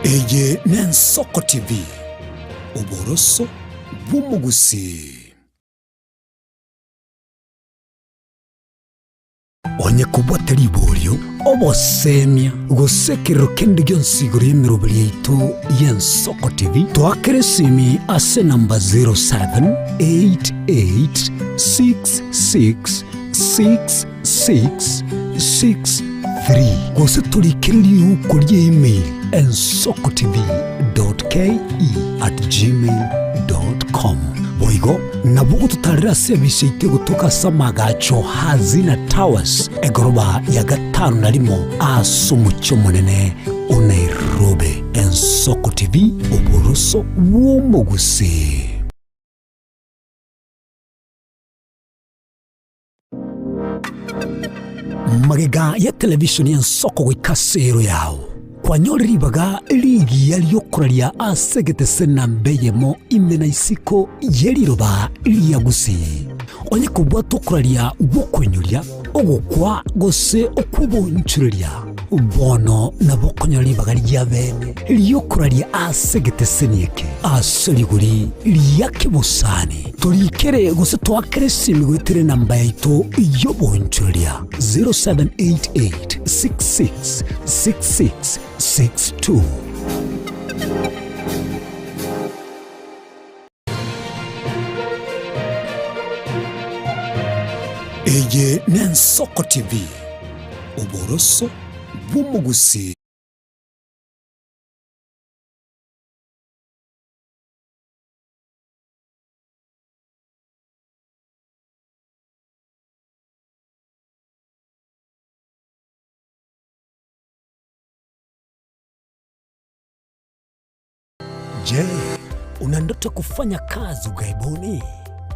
Eye n'Ensoko TV, oboroso bw'omogusii. Onye kobwate riborio, obosemia, gose ekerero kende gionsi igoro y'emeroberi yaito y'Ensoko TV, toakere esimi ase enamba 0788666663 gose torikere riuko rie email ensokotv.ke@gmail.com. Boigo nabo ogototarera ase ebise yaito egotoka ase amagacho Hazina Towers, egoroba ya gatano na rimo ase omochie omonene o Nairobi. Ensoko TV, oboroso bw'omogusii. Magega ya televishoni y'ensoko goika ase ero yao, kwanyore ribaga rigiya ri'okoraria ase egetese namba eyemo ime na isiko ye riroba ria Gusii. Onye kobwata okoraria gw'okoinyoria, ogokwa gose okw'oboonchoreria, bono nabo okonyora ribaga ria bene ri'okoraria ase egeteseni eke ase rigori ria kebosani. Torikere gose toakere esimi goetera enamba yaito y'oboonchoreria 0788 66 66 62. Eye n'Ensoko TV, oboroso bw'omogusii. Je, una ndoto kufanya kazi ughaibuni?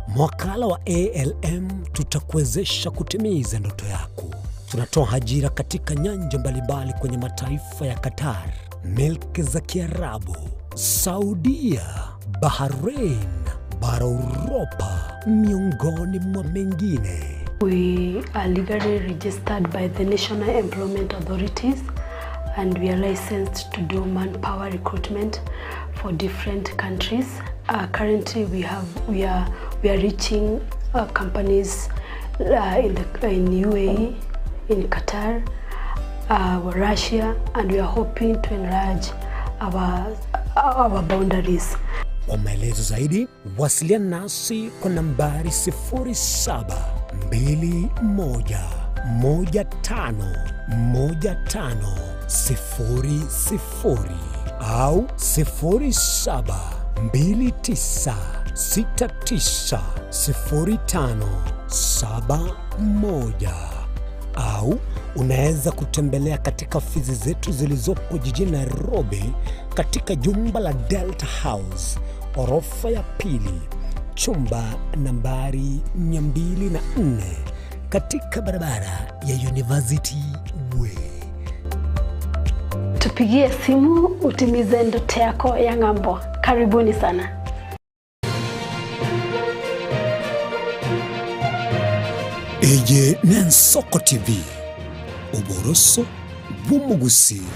Mwakala wa ALM tutakuwezesha kutimiza ndoto yako. Tunatoa ajira katika nyanja mbalimbali kwenye mataifa ya Qatar, milki za Kiarabu, Saudia, Bahrain, bara Uropa, miongoni mwa mengine. We are legally registered by the National Employment Authorities and we are licensed to do manpower recruitment for different countries. Uh, currently we have we are we are reaching uh, companies uh, in the in UAE, in Qatar, uh, Russia and we are hoping to enlarge our our boundaries. Kwa maelezo zaidi wasiliana nasi kwa nambari 0721151500 au 0729690571 au unaweza kutembelea katika ofisi zetu zilizopo jijini Nairobi katika jumba la Delta House orofa ya pili chumba nambari 204 katika barabara ya University Way. Tupigie simu utimize ndoto yako ya ng'ambo. Karibuni sana. Eye n'Ensoko TV, oboroso bw'omogusii.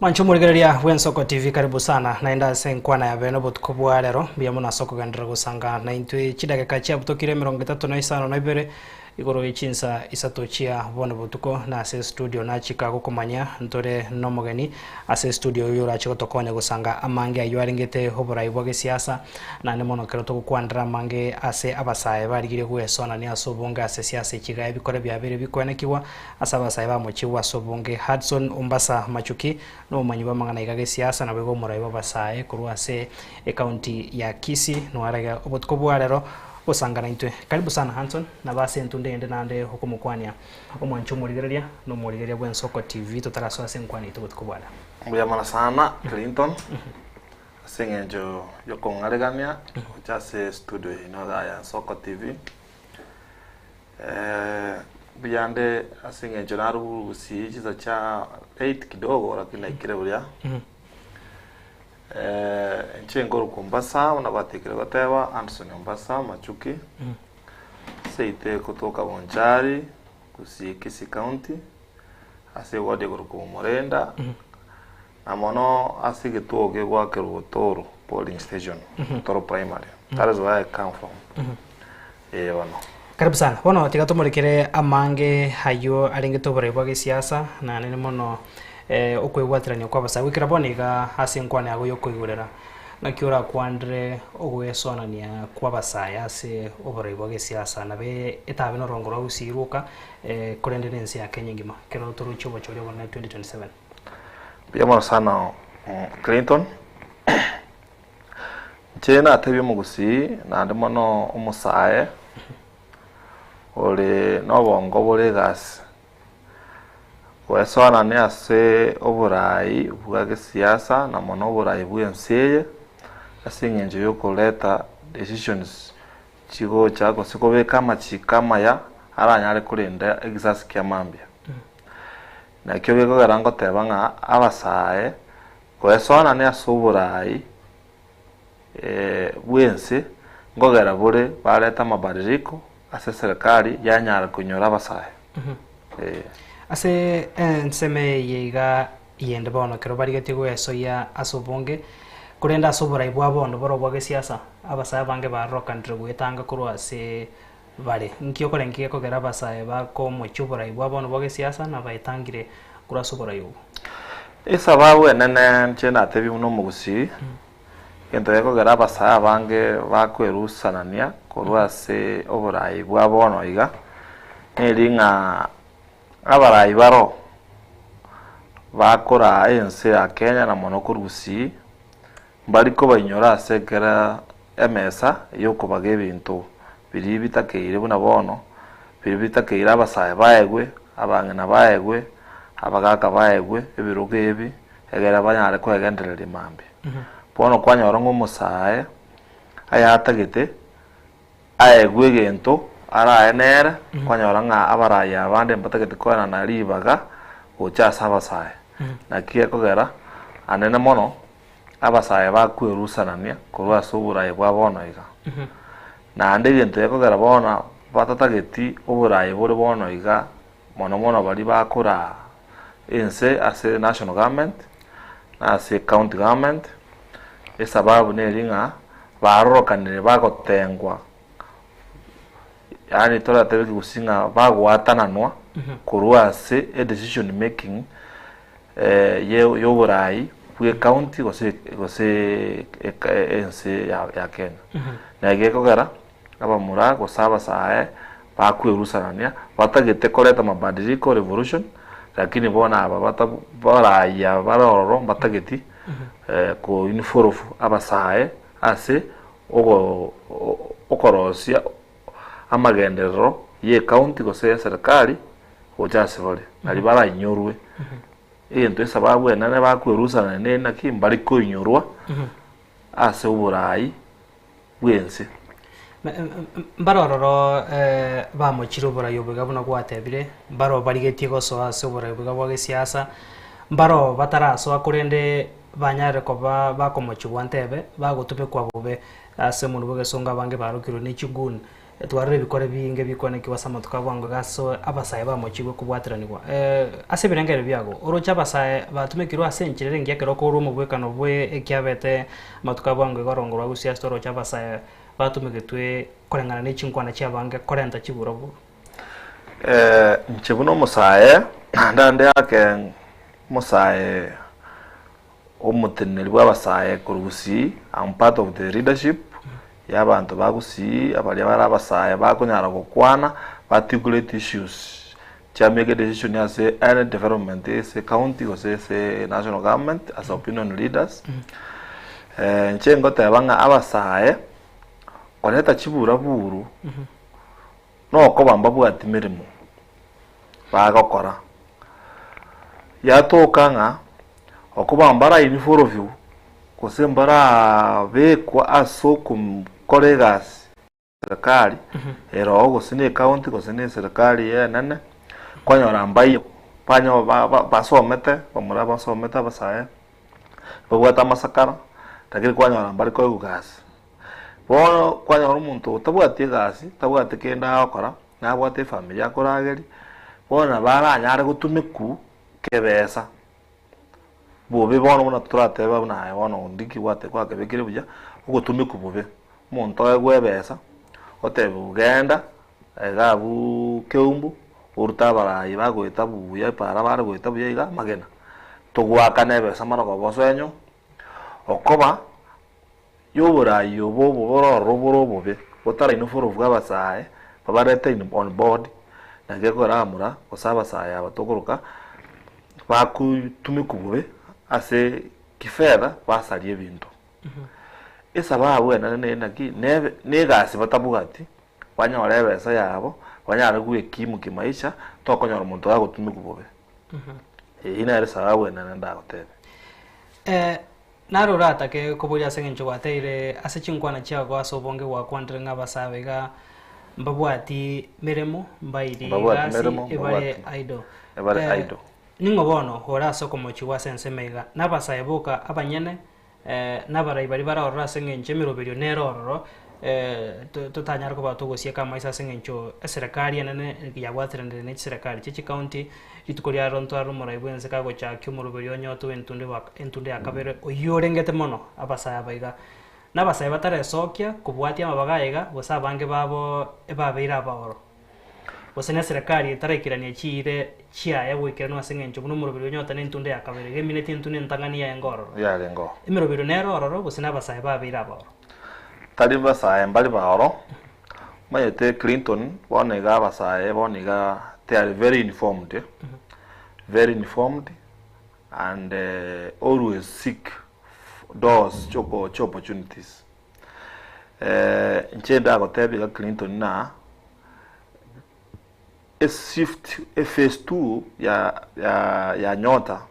Mwanche omorigereria bw'Ensoko TV karibu sana naende ase enkwana ya bene obotuko bwa rero mbuya mono ase okogenderera gosanga naintwe chidakika chiabutokire emerongo etato na isano na ibere igoro ye chinsa isato chia bono botuko na ase estudio nachika gokomanya ntore nomogeni ase estudio oyio orache gotokonya gosanga amange ayio arengete oborai bwa gesiasa naende mono ekero togokwanera amange ase abasae barigirie gwesonania ase obonge ase siasa echiga ebikore biabeire bikoenekigwa Ase abasae bamochigwa ase obonge, Hudson Ombasa Machuki nomomanyi bw'amang'ana iga gesiasa naboigo omorai bw'abasae korwa ase ecounty ya Kisii noarege obotuko bwa rero gosanga naintwe. Karibu sana Hudson, nabo ase entunda eyende naende okomokwania omwanchi omorigereria na omorigereria bw'Ensoko TV totarasoa ase enkwana yaito obotuko bwa rero. Mbuya mono sana Clinton ase eng'encho yokong'aregania gocha ase studio yaino igaa ya Nsoko TV. Mbuya nde ase eng'encho narugusirie chinsa chia late kidogo lakini naikire buya. Inche nkorokwa Ombasa, buna gwatekire goteba, Anderson Ombasa Machuki, seito egotoka Bonchari, Gusii Kisii County, ase eward ekorokwa Bomorenda, na mono ase egetuo kegoakerwa Otoro polling station, Otoro primary, that is where I come from, eh bono. Karibu sana. Bono tiga tomorekere amange ayio arengete oborai bwa gesiasa, na nere mono okwebwaterania kwa abasae. Goikera bono iga ase enkwana yago yokoigorera, naki orakwanere ogoesoanania kwa abasae ase oborai bwa gesiasa, nabe etabe norongo rwa Gusii rwoka, korende na ense ya Kenya engima, ekero torochie obochori obonene 2027. Mbuya mono sana Clinton. Inche natebie omogusii naende mono omosae ore nobongo bore egasi, goesoanania ase oborai bwa gesiasa na mono oborai bwa ense eye, ase eng'encho ya okoreta decisions chigocha gose kobeka amachiko amaya aranyare korenda egesasi kia mambia. Nakio gekogera ngoteba ng'a abasae Goesoanania ase oboraai bw'ense nkogera bore barete amabadiliko ase eserekari yanyara koinyora abasae. Ase ensemo eye iga yende bono ekero barigetie goesoyia ase obonge, korende ase oborai bwa bono boro bwa gesiasa, abasae abange barokanire goetanga korwa ase bare. Nki okorenge gekogera abasae bakomochia oborai bwa bono bwa gesiasa na baetangire korwa ase oborai obwo? Esababu enene inche natebie buna omogusii, egento gekogera abasae abange bakwerusanania korwa ase oborai bwa bono iga, neri ng'a abarai baro bakoraa ense ya Kenya na mono korwa gusii, mbari kobainyora ase ekera emesa y'okobaga ebinto biria bitakeire buna bono, biria bitakeire abasae baegwe, abang'ina baegwe, abagaka baegwe ebirogo ebi, egere banyare kwegendereria mambia. Bono kwanyora ng'a omosae ayatagete aegwe egento arae nere, kwanyora ng'a abarai abande mbatagete koenana ribaga gocha ase abasae. Naki gekogera anene mono. Abasae bakwerusanania korwa ase oboraai bwa bono iga. Naende egento gekogera bono batatageti oboraai bore bono iga mono mono baria bakoraa ense ase national government na ase county government, esababu neri ng'a barorokanire bagotengwa yaani toratebe ekegusii ng'a bagoatananwa korwa ase edecision making y'oboraai bw'ecounty gose gose ense ya Kenya. Na eke gekogera abamura gose abasae bakwerusanania batagete koreta mabadiliko revolution lakini bono aba bata barai aba bare ororo mbatageti ko involve abasae ase ogo okorosia amagenderero y'ecounty gose y'eserekari gocha ase bare, nario barainyorwe. Egento esababu enene bakwerusanania nere naki mbare koinyorwa ase oborai bw'ense. Mbare ororo bamochire oborai obo iga buna gwatebire, mbaro barigetie gosoa ase oborai obo iga bwa gesiasa, mbaro batarasoa korende banyarire koba bakomochigwa ntebe, bagotumekwa bobe ase omonwe bw'egesongo abange barokirwe ne chigun. Twarora ebikore binge bikwanekigwa ase amatuko a bwango iga ase abasae bamochigwe kobwateranigwa. Ase ebirengererio biago, oroche abasae batumekirwe ase enchera ere engiya ekero okorwa omobwekano bwe ekiabete amatuko a bwango iga orongo rwa Gusii ase toroche abasae batumegetwe koreng'ana ne chinkwana chiabange korenta chiburaburu. Inche buna omosae, naende ande ake omosae omoteneneri bw'abasae korwa Gusii, am part of the leadership ya abanto ba Gusii, abaria bare abasae bakonyara gokwana, ba articulate issues chia make decision ase any development ase county gose ase national government as opinion leaders. Inche ngoteba ng'a abasae koreta chiburaburu nokoba mbabwati meremo bagokora. Yatoka ng'a okoba mbara involved gose mbarabekwa ase okokora egasi serikali ere oo gose na ecounty gose na eserikali enene, kwanyora mbaiyo banyo basomete bamura basomete abasae, babwate amasakara. Lakini kwanyora mbare koegwa gasi. Bono kwanyora omonto otabwati egasi, tabwati kende agokora, nabwate efamiri akorageria, bono nabo aranyare gotumekwa kebesa. Bobe bono buna toratebe buna aye bono ndiki gwate gwakebekire buya, ogotumekwa bobe. Omonto oegwe ebesa, otebiwe genda iga abwo keumbu, orute abarai bagoeta buya epaara bare goeta buya iga amagena, togoakana ebesa marogoba osoe nyomba, okoba yoborai obo obo bore ororo bore obobe, botarainwe borobu abasae, babarete in on board, naki ekogera abamura gose abasae aba tokoroka, bakotumekwa bobe ase kifedha basaria ebinto. Esababu enene nere naki, nebe na egasi batabwati, banyore ebesa yabo, banyare goekimu kimaisha, tokonyora omonto gagotumekwa bobe. Eyio nere esababu enene ndagotebie. Naro oratake koboria ase engencho gwateire ase chinkwana chiago ase obonge gwakwanire ng'a abasabe iga mbabwati meremo, mbairi Mbabwati egasi, meremo, ebare mbabwati idle. ebare Eh, idle. Ning'o bono ore ase okomochigwa ase ensemo iga? Nabasae boka abanyene, eh, nabarai baria bare ororo ase engencho emeroberio nere ororo, eh, to- totanyare koba togosieka amaiso ase eng'encho eserekari enene yabwateranire ne chiserekari chie chicounty, rituko riarero ntwarire omorai bwense kagochakia omoroberio onyote bwa entunde bwa entunde ya kabere oyio orengete mono abasae aba iga. Na abasae bataresokia kobwatia amabaga aya iga, gose abange babo ebabeire abaoro. Gose na eserekari etaraikerania chiire chiaye goikeranwa ase eng'encho buna omoroberio onyote na entunde ya kabere iga emineti entunde entang'ani yarenge ororo. Yarenge oo. Emeroberio nere ororo gose na abasae babeire abaoro. Tari basae mbari baoro, omanyete Clinton bono iga abasae bono iga they are very informed, very informed and always seek doors chioko chia opportunities. Inche ndagotebia iga Clinton na eshift ephase two ya ya ya Nyota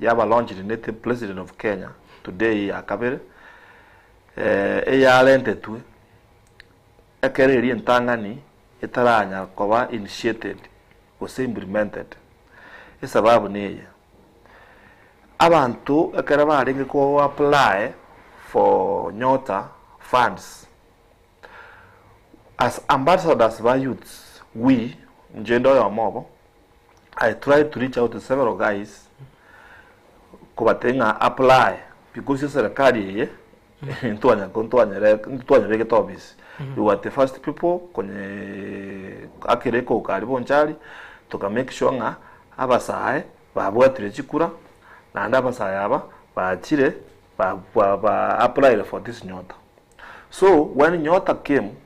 yaba launched ne the president of Kenya today ya kabere eyarentetwe ekero eria entang'ani etaranya koba initiated gose implemented. Esababu neye, abanto ekero barenge ko apply for Nyota funds As ambassadors ba youths, we, inche inde oyomo obo, I tried to reach out to several guys kobatebia ng'a apply because eserekari eye ntwanya ntwanyere ntwanyebegete office. We were the first people konye akere ekoka aria Bonchari toka make sure ng'a abasae babwatire chikura naende abasae aba bachire ba ba ba applyire for this nyota. So when Nyota came,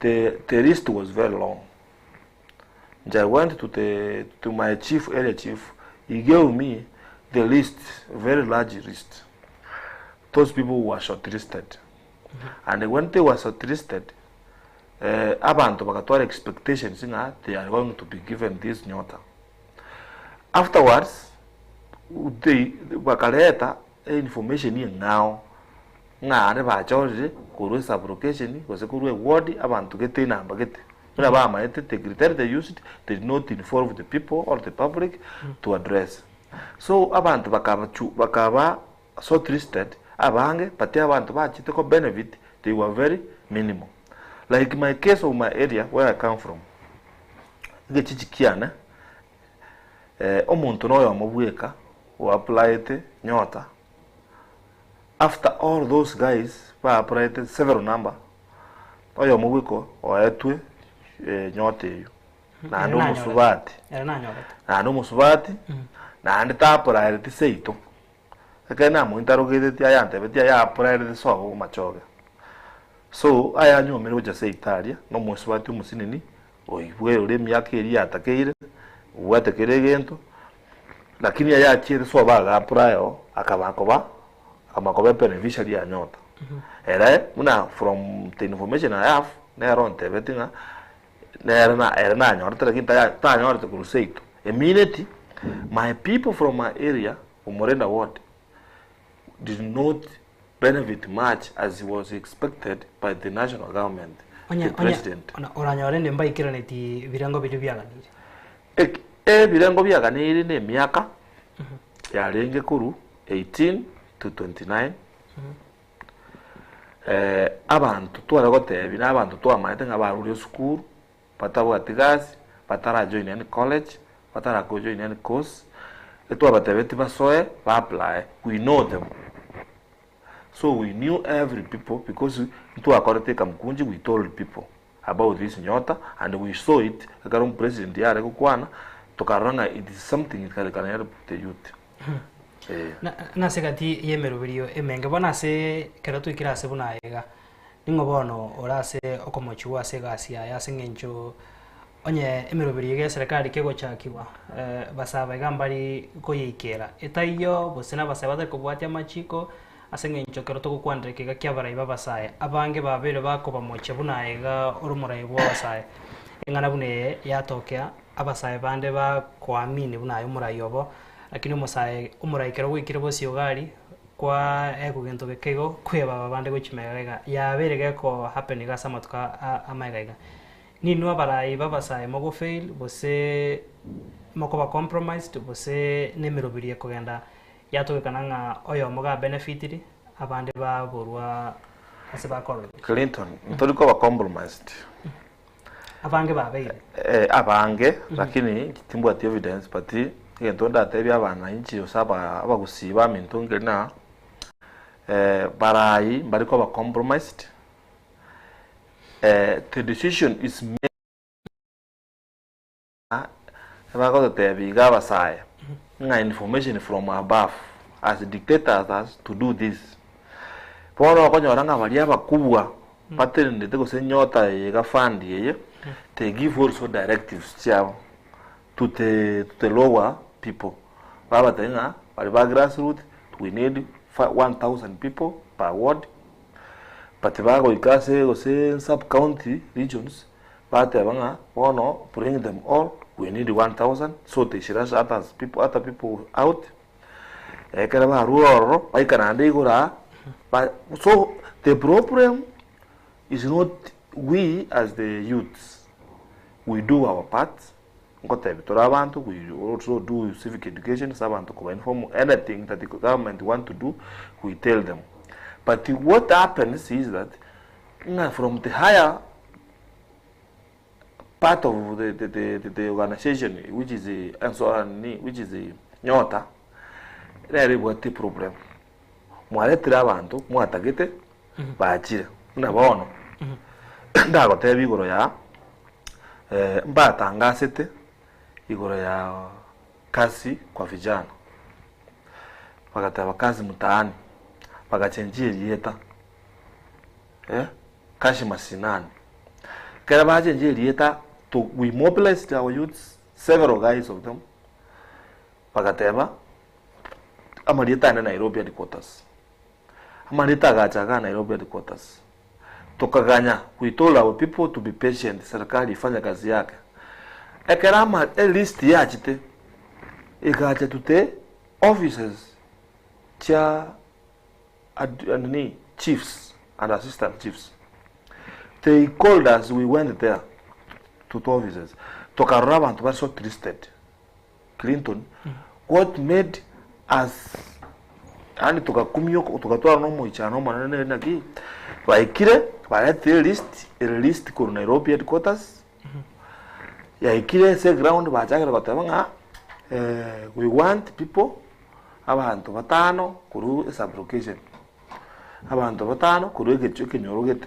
the, the list was very long. And I went to, the, to my chief, area chief. He gave me the list, very large list. Those people were shortlisted. And when they were shortlisted, abanto bagatwara expectations ng'a they are going to be given this Nyota. Afterwards, they bakareta information eng'ao ng'a are bachorire korwa esublocation gose korwa eward abanto gete enamba gete. Buna bamaete the criteria they used they did not involve the people or the public to address. So abanto bakaba bakaba shortlisted abange but abanto bachete ko benefit they were very minimal. Like my case of my area where I come from, egechichi kiane omonto noyomo bweka o applyete nyota After all those guys ba applyete several number, oyomo bweka oetwe nyota eywo, naende omosubati, Ere nanyorete. naende omosubati, naende ta applyereti seito, ekero namointerrogatetie ayantebetie aya applyerete sobo machoge. So ayanyuomire gocha seito aria, na omosubati omosinini, oibwe ore emiaka eria yatakeire, obwate kera egento, Lakini ayachiete sobo aga apply oo akaba koba akaba koba ebeneficiary ya Nyota. Ere buna from the information I have nere ontebeti ng'a nere na ere nanyorete lakini taya tanyorete korwa seito. Emineti my people from my area Omorenda ward did not benefit much as was expected by the national government, Onye the onye president. ona oranyore inde mbaikeraneti ebirengo biria biaganire. Ek ebirengo biaganeirie nemiaka yarenge korwa 18 to 29. Abanto tware gotebi na abanto twamaete ng'a barure esukuru, batabwati gasi, batara join any college, batara go join any course, etwabatebetie basoe ba apply, we know them. So we knew every people because ntwakorete ekamkunji we told people about this nyota and we saw it ekero omopresident yare gokwana tokarora ng'a it is something it can help the youth. Eh. Na nase egati y'emeroberio emenge bono ase ekero twaikire ase buna aya iga, ning'o bono ore ase okomochigwa ase egasi yaye ase eng'encho onye emeroberio iga eserekari kegochakigwa basae iga mbari koyeikera, etaiyo gose na abasae batari kobwatia amachiko ase eng'encho ekero togokwanera ekeiga kia abarai ba abasae, abange babeire bakobamochia buna aye iga ore omorai bwa abasae, eng'ana buna eye yatokea abasae bande bakoamini buna aye omorai obo, lakini omosae omorai ekero gwaikire bosio iga aria, kwa ekwa gento geke igo, kwebaba abande gochia magega iga, yabeire geko happen iga ase amatuko a amaega iga. Ninwe abarai b'abasae mogofail, gose mokoba compromised, gose nemeroberi ekogenda yatogekana ng'a oyomo ga benefitiri, abande baborwa ase bakorire. Clinton, ntori koba compromised. Abange babeire. Eh, abange, lakini timbwati evidence but egento ndatebie abananchi gose aba abagusii baminto nkeri na barai mbari koba compromised, the decision is made bagototebia iga abasae ng'a information from above has dictated us to do this. Bono okonyora ng'a baria abakubwa batenenete gose nyota eye iga fund eye, they give also directives chiabo to the to the lower people. Babatebia ng'a baria ba grassroot we need 1000 people per ward, but bagoika ase gose sub county regions, Bateba ng'a bono bring them all, we need 1000, so they should rush others people, other people out. Ekero barure ororo, baika naende igoro aa, ba so the problem is not we as the youths, we do our part, ngotebi tore abanto, we also do civic education ase abanto koba inform anything that the government want to do, we tell them. But what happens is that, ng'a from the higher part of the, the, the, the, the organization which is the, and so on, which is the nyota rero ebwate problem mwaretire abanto mwatagete bachire buna bono ndagotebia igoro ya eh, mbatangasete igoro ya kazi kwa vijana bagateba kazi mtaani bagachenjia erieta eh, Kashi Mashinani. Ekero bachenchia erieta to we mobilized our youths, several guys of them, bagateba amarieta ane Nairobi headquarters. Amarieta agacha igaa Nairobi headquarters. Tokaganya, we told our people to be patient, serikali ifanye kazi yake. Ekero ama elist yachete, egacha to the offices chia ad, nini, chiefs and assistant chiefs they called us we went there to the offices tokarora abanto bari so twisted Clinton what made us yaani togakumia oko togatwara na omoichano omonene nere naki baikire baretire elist elist korwa Nairobi headquarters yaikire ase eground bachakire goteba ng'a we want people Abanto batano korwa esublocation, abanto batano korwa egecho ekenyoro gete,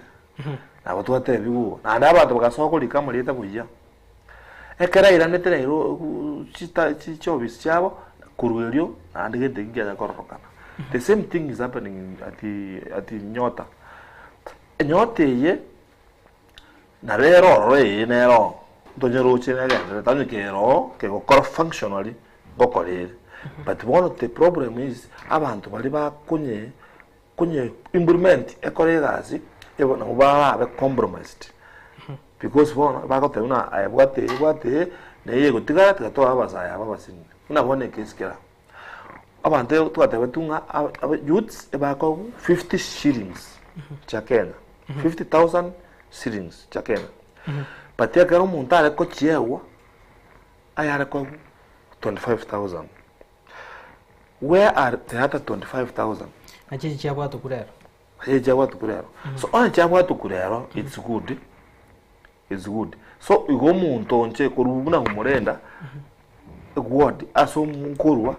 nabo twatebiwa igo. Naende abanto bagasoa korika amarieta buya. Ekero airanete Nairobi chita chiofisi chiabo, korwa erio naende gento ekio nkiacha kororokana. The same thing is happening at at Nyota. Enyota eye, nabo ere ororo eye nere oo, ntonyeroche negendererete onye kere oo, kegokora functionally. ngokora ere but bono the problem is abanto baria bakonye konye implement ekore egasi ebo nabo barabe compromised because bono bagoteba buna aye bwate eye bwate eye na eye egotigara tiga tobe abasae aba abasinini buna bono ekesi kera abanto twatebetwe ng'a aba aba youths ebakoegwa 50 shillings chia Kenya, 50,000 shillings chia Kenya but ekero omonto are kochiegwa ayare koegwa 25,000 where are the other 25,000? Nachi echi chiabwatokwa rero. Nachi echi chiabwatokwa rero. So onye chiabwatokwa rero, it's good, it's good. So igo omonto onche korwa buna omorenda, ward ase nkorwa,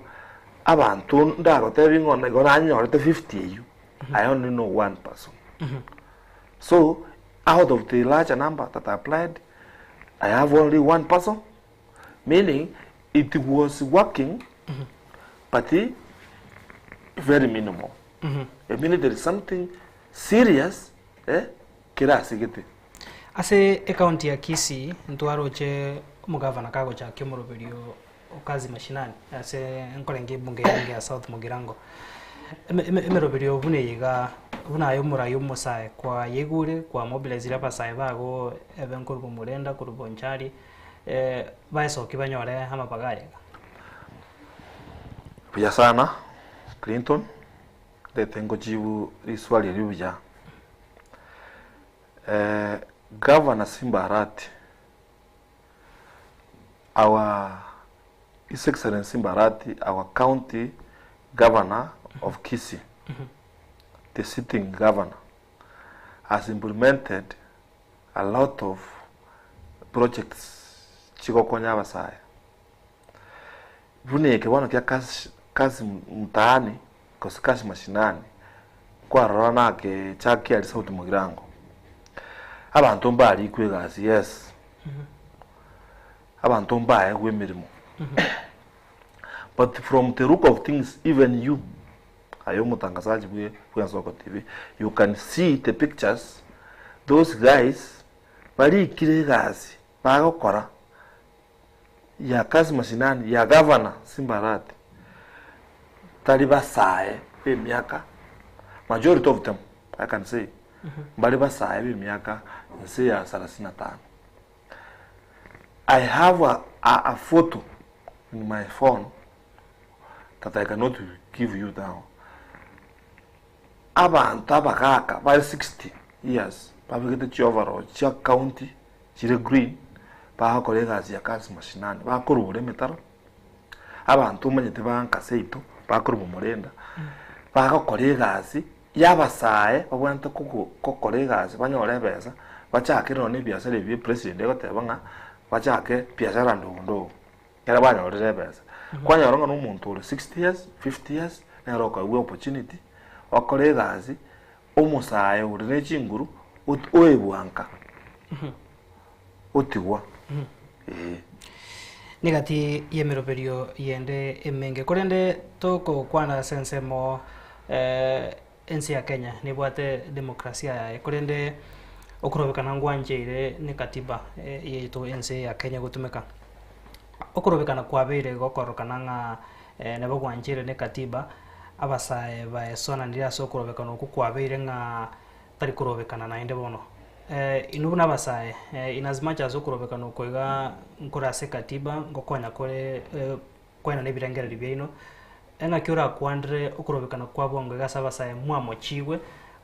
abanto ndagotebi ng'a igo nanyorete 50 eywo, I only know one person. So out of the larger number that applied, I have only one person, meaning it was working but very minimal. It meaning there is something serious eh, kerasigete. Ase ecounty ya Kisii ntwaroche omogavana kagochakia omoroberio o Kazi Mashinani ase nkorenge ebunge yarenge ya South Mugirango. Emeroberio buna eye iga buna aye omorai omosae kwayeigure kwamobilizire abasae bago ebe nkorwa Murenda korwa Bonchari baesoki banyore amabaga aya iga. Buya sana Clinton, ndete ngochibu riswali erio buya. Governor Simba Arati, our His Excellency Simba Arati, our county governor of Kisii, the sitting governor, has implemented a lot of projects chigokonya abasae. Buna eke bono kia kazi, kazi mtaani gose kazi mashinani, kwarora nakechakia aria South Mugirango. Abanto mbarikwe egasi, yes. Abanto mbaegwe emeremo. But from the look of things, even you, aye omotangazaji bwe bw'Ensoko TV, you can see the pictures, those guys barikire egasi bagokora ya kazi mashinani ya governor Simba Arati tari basae b'emiaka majority of them I can say mbare basae b'emiaka nse ya sarasini na tano. I have a, a, a photo in my phone that I cannot give you now. Abanto abagaka bare 60 years babegete chioverall chia county chire green bagokora egasi ya kazi mashinani bakorora emetaro abanto omanyete ba nka seito bakorwa momorenda bagokora egasi y'abasae babwenerete kogo gokora egasi banyore ebesa bachake nonye na ebiasara ebi epresident egoteba ng'a bachake biashara ndogo ndogo. Ekero banyorire ebesa, kwanyora ng'a nomonto ore 60 years, 50 years, nere okoegwa opportunity, okore egasi, omosae ore ne chinguru, ot- oebwa nka, otigwa, eh. Negati y'emeroberio yende emenge. Korende togokwana ase ensemo ense ya Kenya nebwate demokrasia yaye, korende okorobekana ngwancheire ne katiba yaito ense ya Kenya gotumeka. Okorobekana kwabeire gokorokana ng'a nabo gwancheire ne katiba, abasae baesoananire ase okorobekana okwo kwabeire ng'a tari korobekana naende bono. Inwe buna abasae, in as much as okorobekana oko iga nkore ase katiba, ngokonya kore koenana ebirengererio biaino, engaki orakwanere okorobekana kwa bwango iga ase abasae mwamochigwe,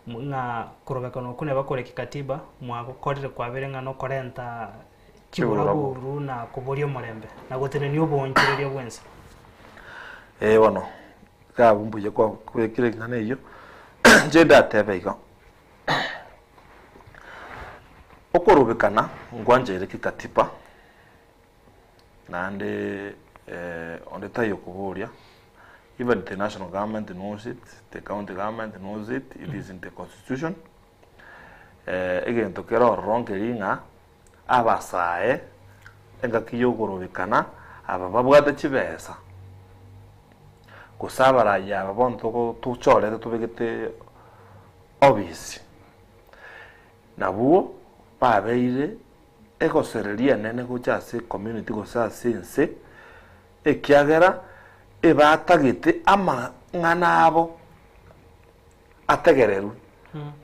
ng'a korobekana okwo neba kore kikatiba, mwagokorire kwabeire ng'a nokorenta chiburaburu na koboria omorembe, na gotenenia oboonchoreria bw'ense. Ee bono, iga abwo mbuya kwabekire ring'ana eyio, inche ndatebe igo, okorobekana nkwancheire kikatiba, Naende onde taiyo okoboria, even the national government knows it, the county government knows it, it is in the constitution. Egento kere ororo nkeri ng'a abasae engaki ya okorobekana aba babwate chibesa, gose abarai aba bono togo tochorete tobegete obisi, nabwo babeire egosereria enene gocha ase ecommunity gose ase ense, ekiagera ebatagete amang'ana abo ategererwe.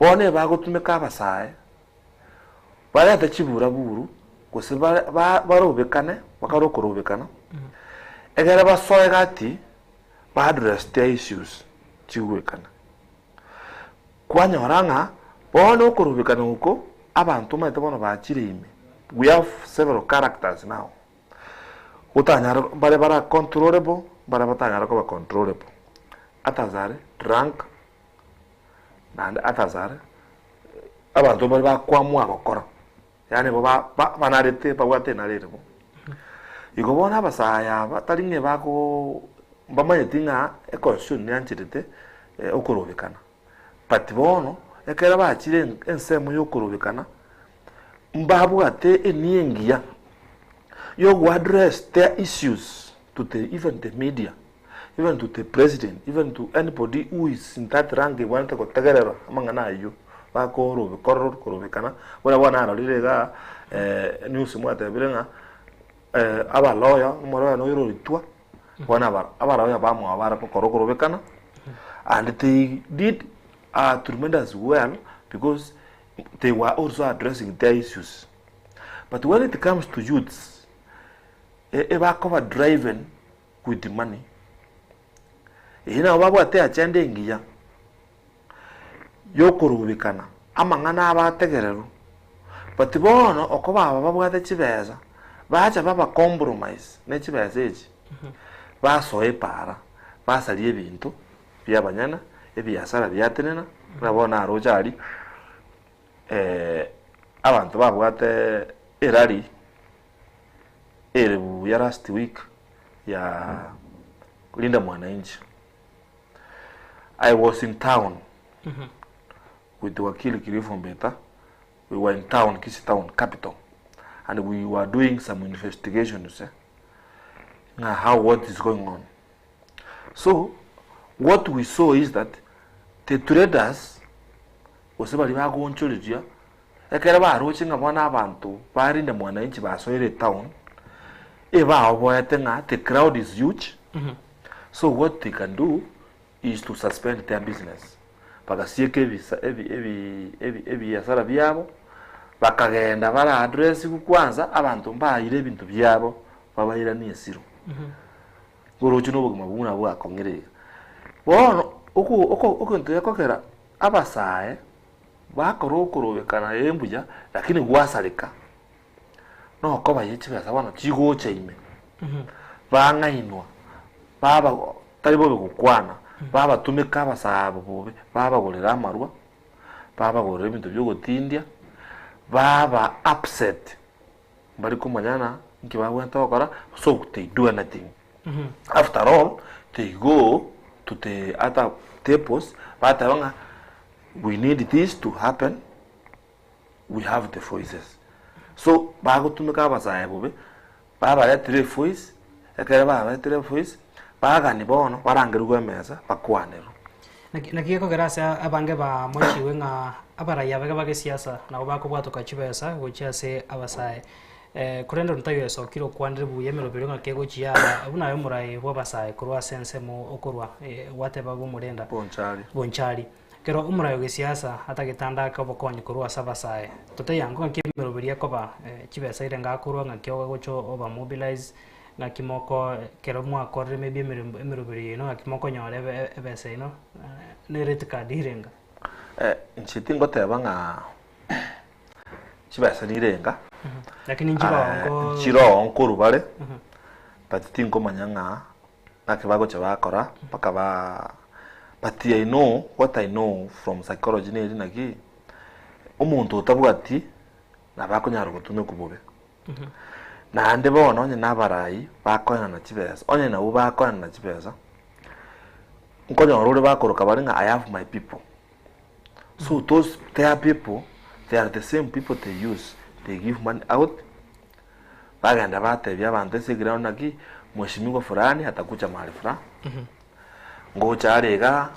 Bono ebagotumeka abasae, barete chiburaburu gose bare ba barobekane bakore okorobekana, egere basoe gati ba address their issues chigwekana. Kwanyora ng'a bono okorobekana oko abanto omanyete bono bachire ime, we have several characters now, otanyare mbare bara controllable, mbare batanyare koba controllable, others are drunk. Naende others are abanto mbare bakwamua gokora, yaani bo ba- ba- banarete babwate enara ere bo. Igo bono abasae aba tari ng'a bakoo mbamanyeti ng'a econstitution neancherete okorobekana, but bono ekero bachire ensemo ya okorobekana, mbabwate enia engiya ya ogoaddress their issues to the even the media, even to the president, even to anybody who is in that rank ebwenerete gotegererwa amang'ana aywo bakorobe kororo korobekana, buna bono narorire igaa news mwatebire ng'a abalawyer, omolawyer noyo ororitwa, bono aba abalawyer bamwabo bare gokora okorobekana, and they did a tremendous well because they were also addressing their issues. But when it comes to youths, ebakoba driven with money. Eyio nabo babwate agenda engiya yokorubikana amang'ana abategererwa, but bono okoba aba babwate chibesa, bacha baba compromise ne chibesa echi, basoa epaara, basaria ebinto bia abanyene, ebiasara biatenena, buna bono naroche aria abanto babwate erally ere buya last week ya Linda Mwananchi. I was in town with Wakili Kirifu Mbeta. We were in town, Kisii town, capital. And we were doing some investigations. Eh? Now, how what is going on. So, what we saw is that the traders gose baria bagoonchoreria ekero baroche ng'a bono abanto ba Linda Mwananchi basoire etown, ebaoboete ng'a the crowd is huge, so what they can do is to suspend their business. Bagasieka ebisa ebi ebi ebi ebiasara biabo, bakagenda bara address kwanza abanto mbaire ebinto biabo babairanie esiro. Oroche na obogima buna bwakong'ire iga. Bono oko oko egento gekogera abasae bakora okorobekana ee mbuya lakini gwasareka, nokoba ye chibesa bono chigocha ime, bang'ainwa, baba tari bobe gokwana, babatumeka abasae abo bobe, babagorera amarwa, babagorera ebinto bia ogotindia, baba upset. Mbari komanyana nki babwenerete gokora, so they do anything. After all, they go to the other tables, bateba ng'a we need this to happen, we have the voices. So bagotumeka abasae bobe, babaretire evoice, ekero babaretire evoice, bagani bono barangerigwe emesa bakwanerwe. Naki naki gekogera ase abange bamochigwe ng'a abarai abake ba gesiasa nabo bakobwatoka chibesa gochia ase abasae. Korende onde taiyo esokire okwanire buya emeroberio ng'a kegochia aba buna aye omorai bw'abasae korwa ase ensemo okorwa gwateba bw'omorenda Bonchari. Bonchari. Ekero omorai o gesiasa atagete ande ake obokonyi korwa ase abasae, totaiyo ng'a ng'aki emeroberio ekoba chibesa ere ngakorwa ng'aki ogocha oba mobilize. Ng'aki moko ekero mwakorire maybe emerembo emeroberio yaino ng'aki mokonyora ebe ebesa yaino ne rate card irenga? Inche tingoteba ng'a chibesa nirenga, Lakini nchiroo nko nchiroo nkorwa bare, but tinkomanya ng'a ng'aki bagocha bakora mpaka ba but I know what I know from psychology neri naki, omonto otabwati nabo akonyara gotumekwa bobe. Naende bono onye nabarai bakoenana chibesa, onye nabwo bakoenana chibesa, nkonyora ore bakoroka bare ng'a I have my people. So those their people, they are the same people they use, they give money out, bagenda batebia abanto ase eground naki, mheshimiwa fulani atakuja mahali fulani, ngocha are igaa,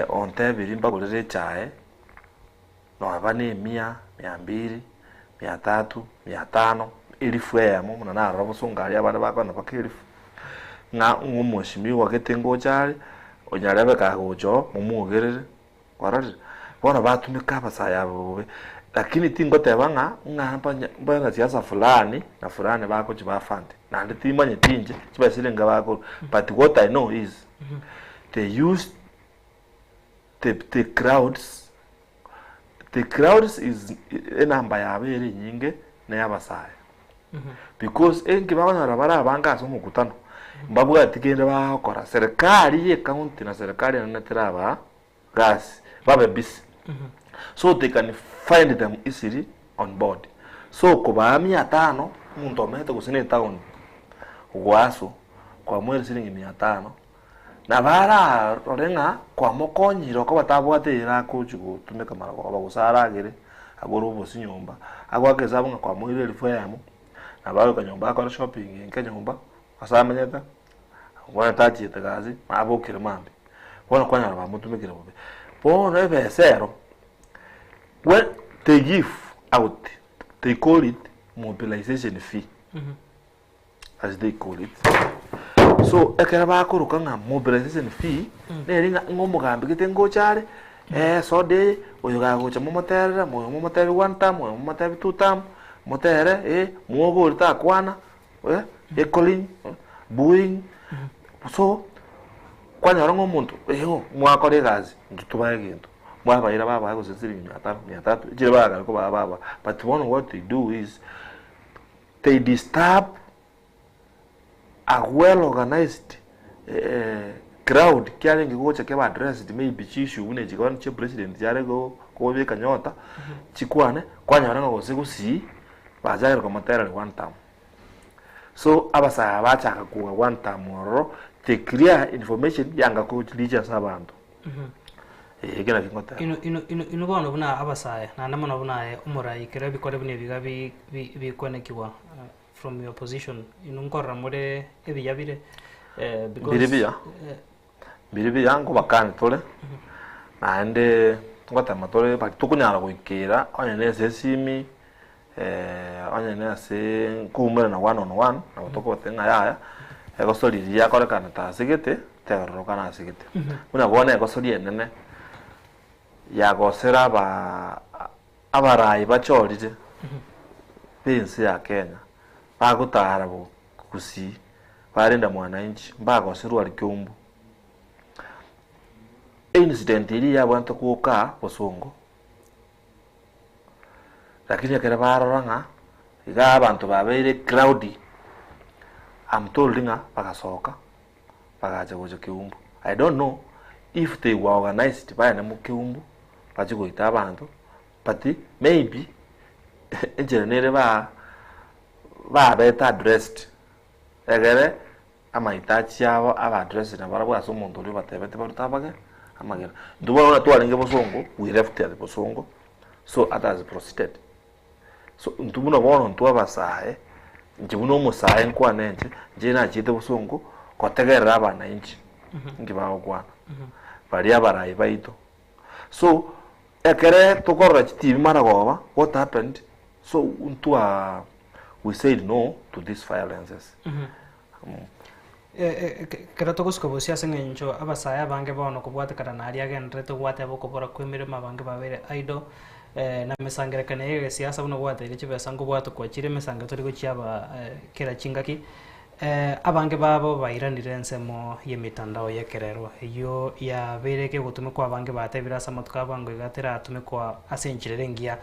ontebirie mbagorere echae. Noba nemia, mia mbiri, mia tatu, mia tano, elifu eyemo, buna narora bosongo aria abande bakwana mpaka elifu, ng'a ng'a omweshimiwa gete ngocha are, onyarebe kagocha oo, momwogerere, kwarorire? Bono batumeka abasae aba bobe, lakini tingoteba ng'a ng'a mbanya mbanasiasa fulani na fulani bagochi ba fund, naende timanyeti inche chibesa chiria niga bakorwa, but what I know is, they use the the crowds, the crowds is enamba yabo ere enyinge na eyabasae because enki bakonyora bare abange ase omokutano mbabwati kende bagokora serikali ye county na serikali enene terabaa gasi. Babe busy. So they can find them easily on board. So kobaa mia tano, omonto omanyete gose na etown, ogoaswa, kwamoire siringi mia tano, nabo ararore ng'a kwamokonyire okoba tabwate eyere agochi gotumeka marogoba gose aragere, agore obosie nyomba, agoaka esabu ng'a kwamoire elfu eyemo, nabo agoika nyomba akore shopping enke nyomba, ase amenyete, bono tachiete gasi, nabokire mambia. Bono kwanyora bamotumekire bobe. Bono ebesa ero, when they give out, they call it mobilization fee, as they call it. So ekero bakoroka ng'a mobilization fee, neri ng'a ng'a omogambi gete ngocha are, esoda eye, oyo gagocha momoterere, oyo momotebi one term, oyo momotebi two term, motere eh, mwogo oria takwana, heckling, booing, so kwanyora ng'a omonto eeh mwakora egasi intwe tobae egento, mwabaira babae gose siringi mia tano, mia tatu, ekero bagare kobaa babaa, but bono what they do is, they disturb a well organized crowd kiarenge gocha kebe addressed maybe chiissue buna echi bono chia president chiare go kobeka nyota, chikwane, kwanyora ng'a gose gusii, bachakire komoterera one term. So abasae aba bachaka koga one term ororo, the clear information yanga ko reach ase abanto. Eeh ekio nakio ngoteba. Inu inu inu inu bono buna abasae, naende mono buna aye omorai ekero ebikore buna ebi iga bi bi bikwenekigwa from your position, inwe nkorora more ebiya bire because Mbiri buya, mbiri buya nkobakani tore, naende ngotema tore bari tokonyara goikera onye na ase esimi, onye na ase nkoumerana one on one, nabo tokobatebia ng'a yaya, egosori riria yakorekana tasegete, teororokana ase gete. Buna bono egosori enene, yagosera abaa abarai bachorire b'ense ya Kenya, bagotara bo gusii, barenda mwananchi, mbagoserwa aria Keumbu. Eincident eria yabwenerete goka bosongo, lakini ekero barora ng'a igaa abanto babeire crowdy, am told ng'a bagasoka bagacha gocha Keumbu. I don't know if they were organized baende mo Keumbu bache goita abanto, but maybe enchera nere ba babete addressed egere Amaitachi abo abaadressed nabarabwo ase omonto oria obatebete barute abage amagena. Intwe bono buna twarenge bosongo, we left at bosongo, so others proceeded. So intwe buna bono intwe abasae, inche buna omosae nkwane inche, inche nachiete bosongo gotegerera abanainchi inki bagokwana, baria abarai baito. So, ekere tokorora chitibi maragoba, what happened, so ntwa we said no to these violences. Ekero togosuka bosio ase eng'encho abasae abange bono kobwatekana na aria agendererete gwateba okobora kw'emeremo abange babeire idle, na emesangererekano eye y'egesiasa buna gwateire chibesa nkobwatokwa chire emesango tori gochiaba kera chingaki, abange babo bairanire ensemo y'emitandao y'ekerero eyio yabeire ekegotumekwa abange batebire ase amatuko abango iga teratumekwa ase enchera ere engiya.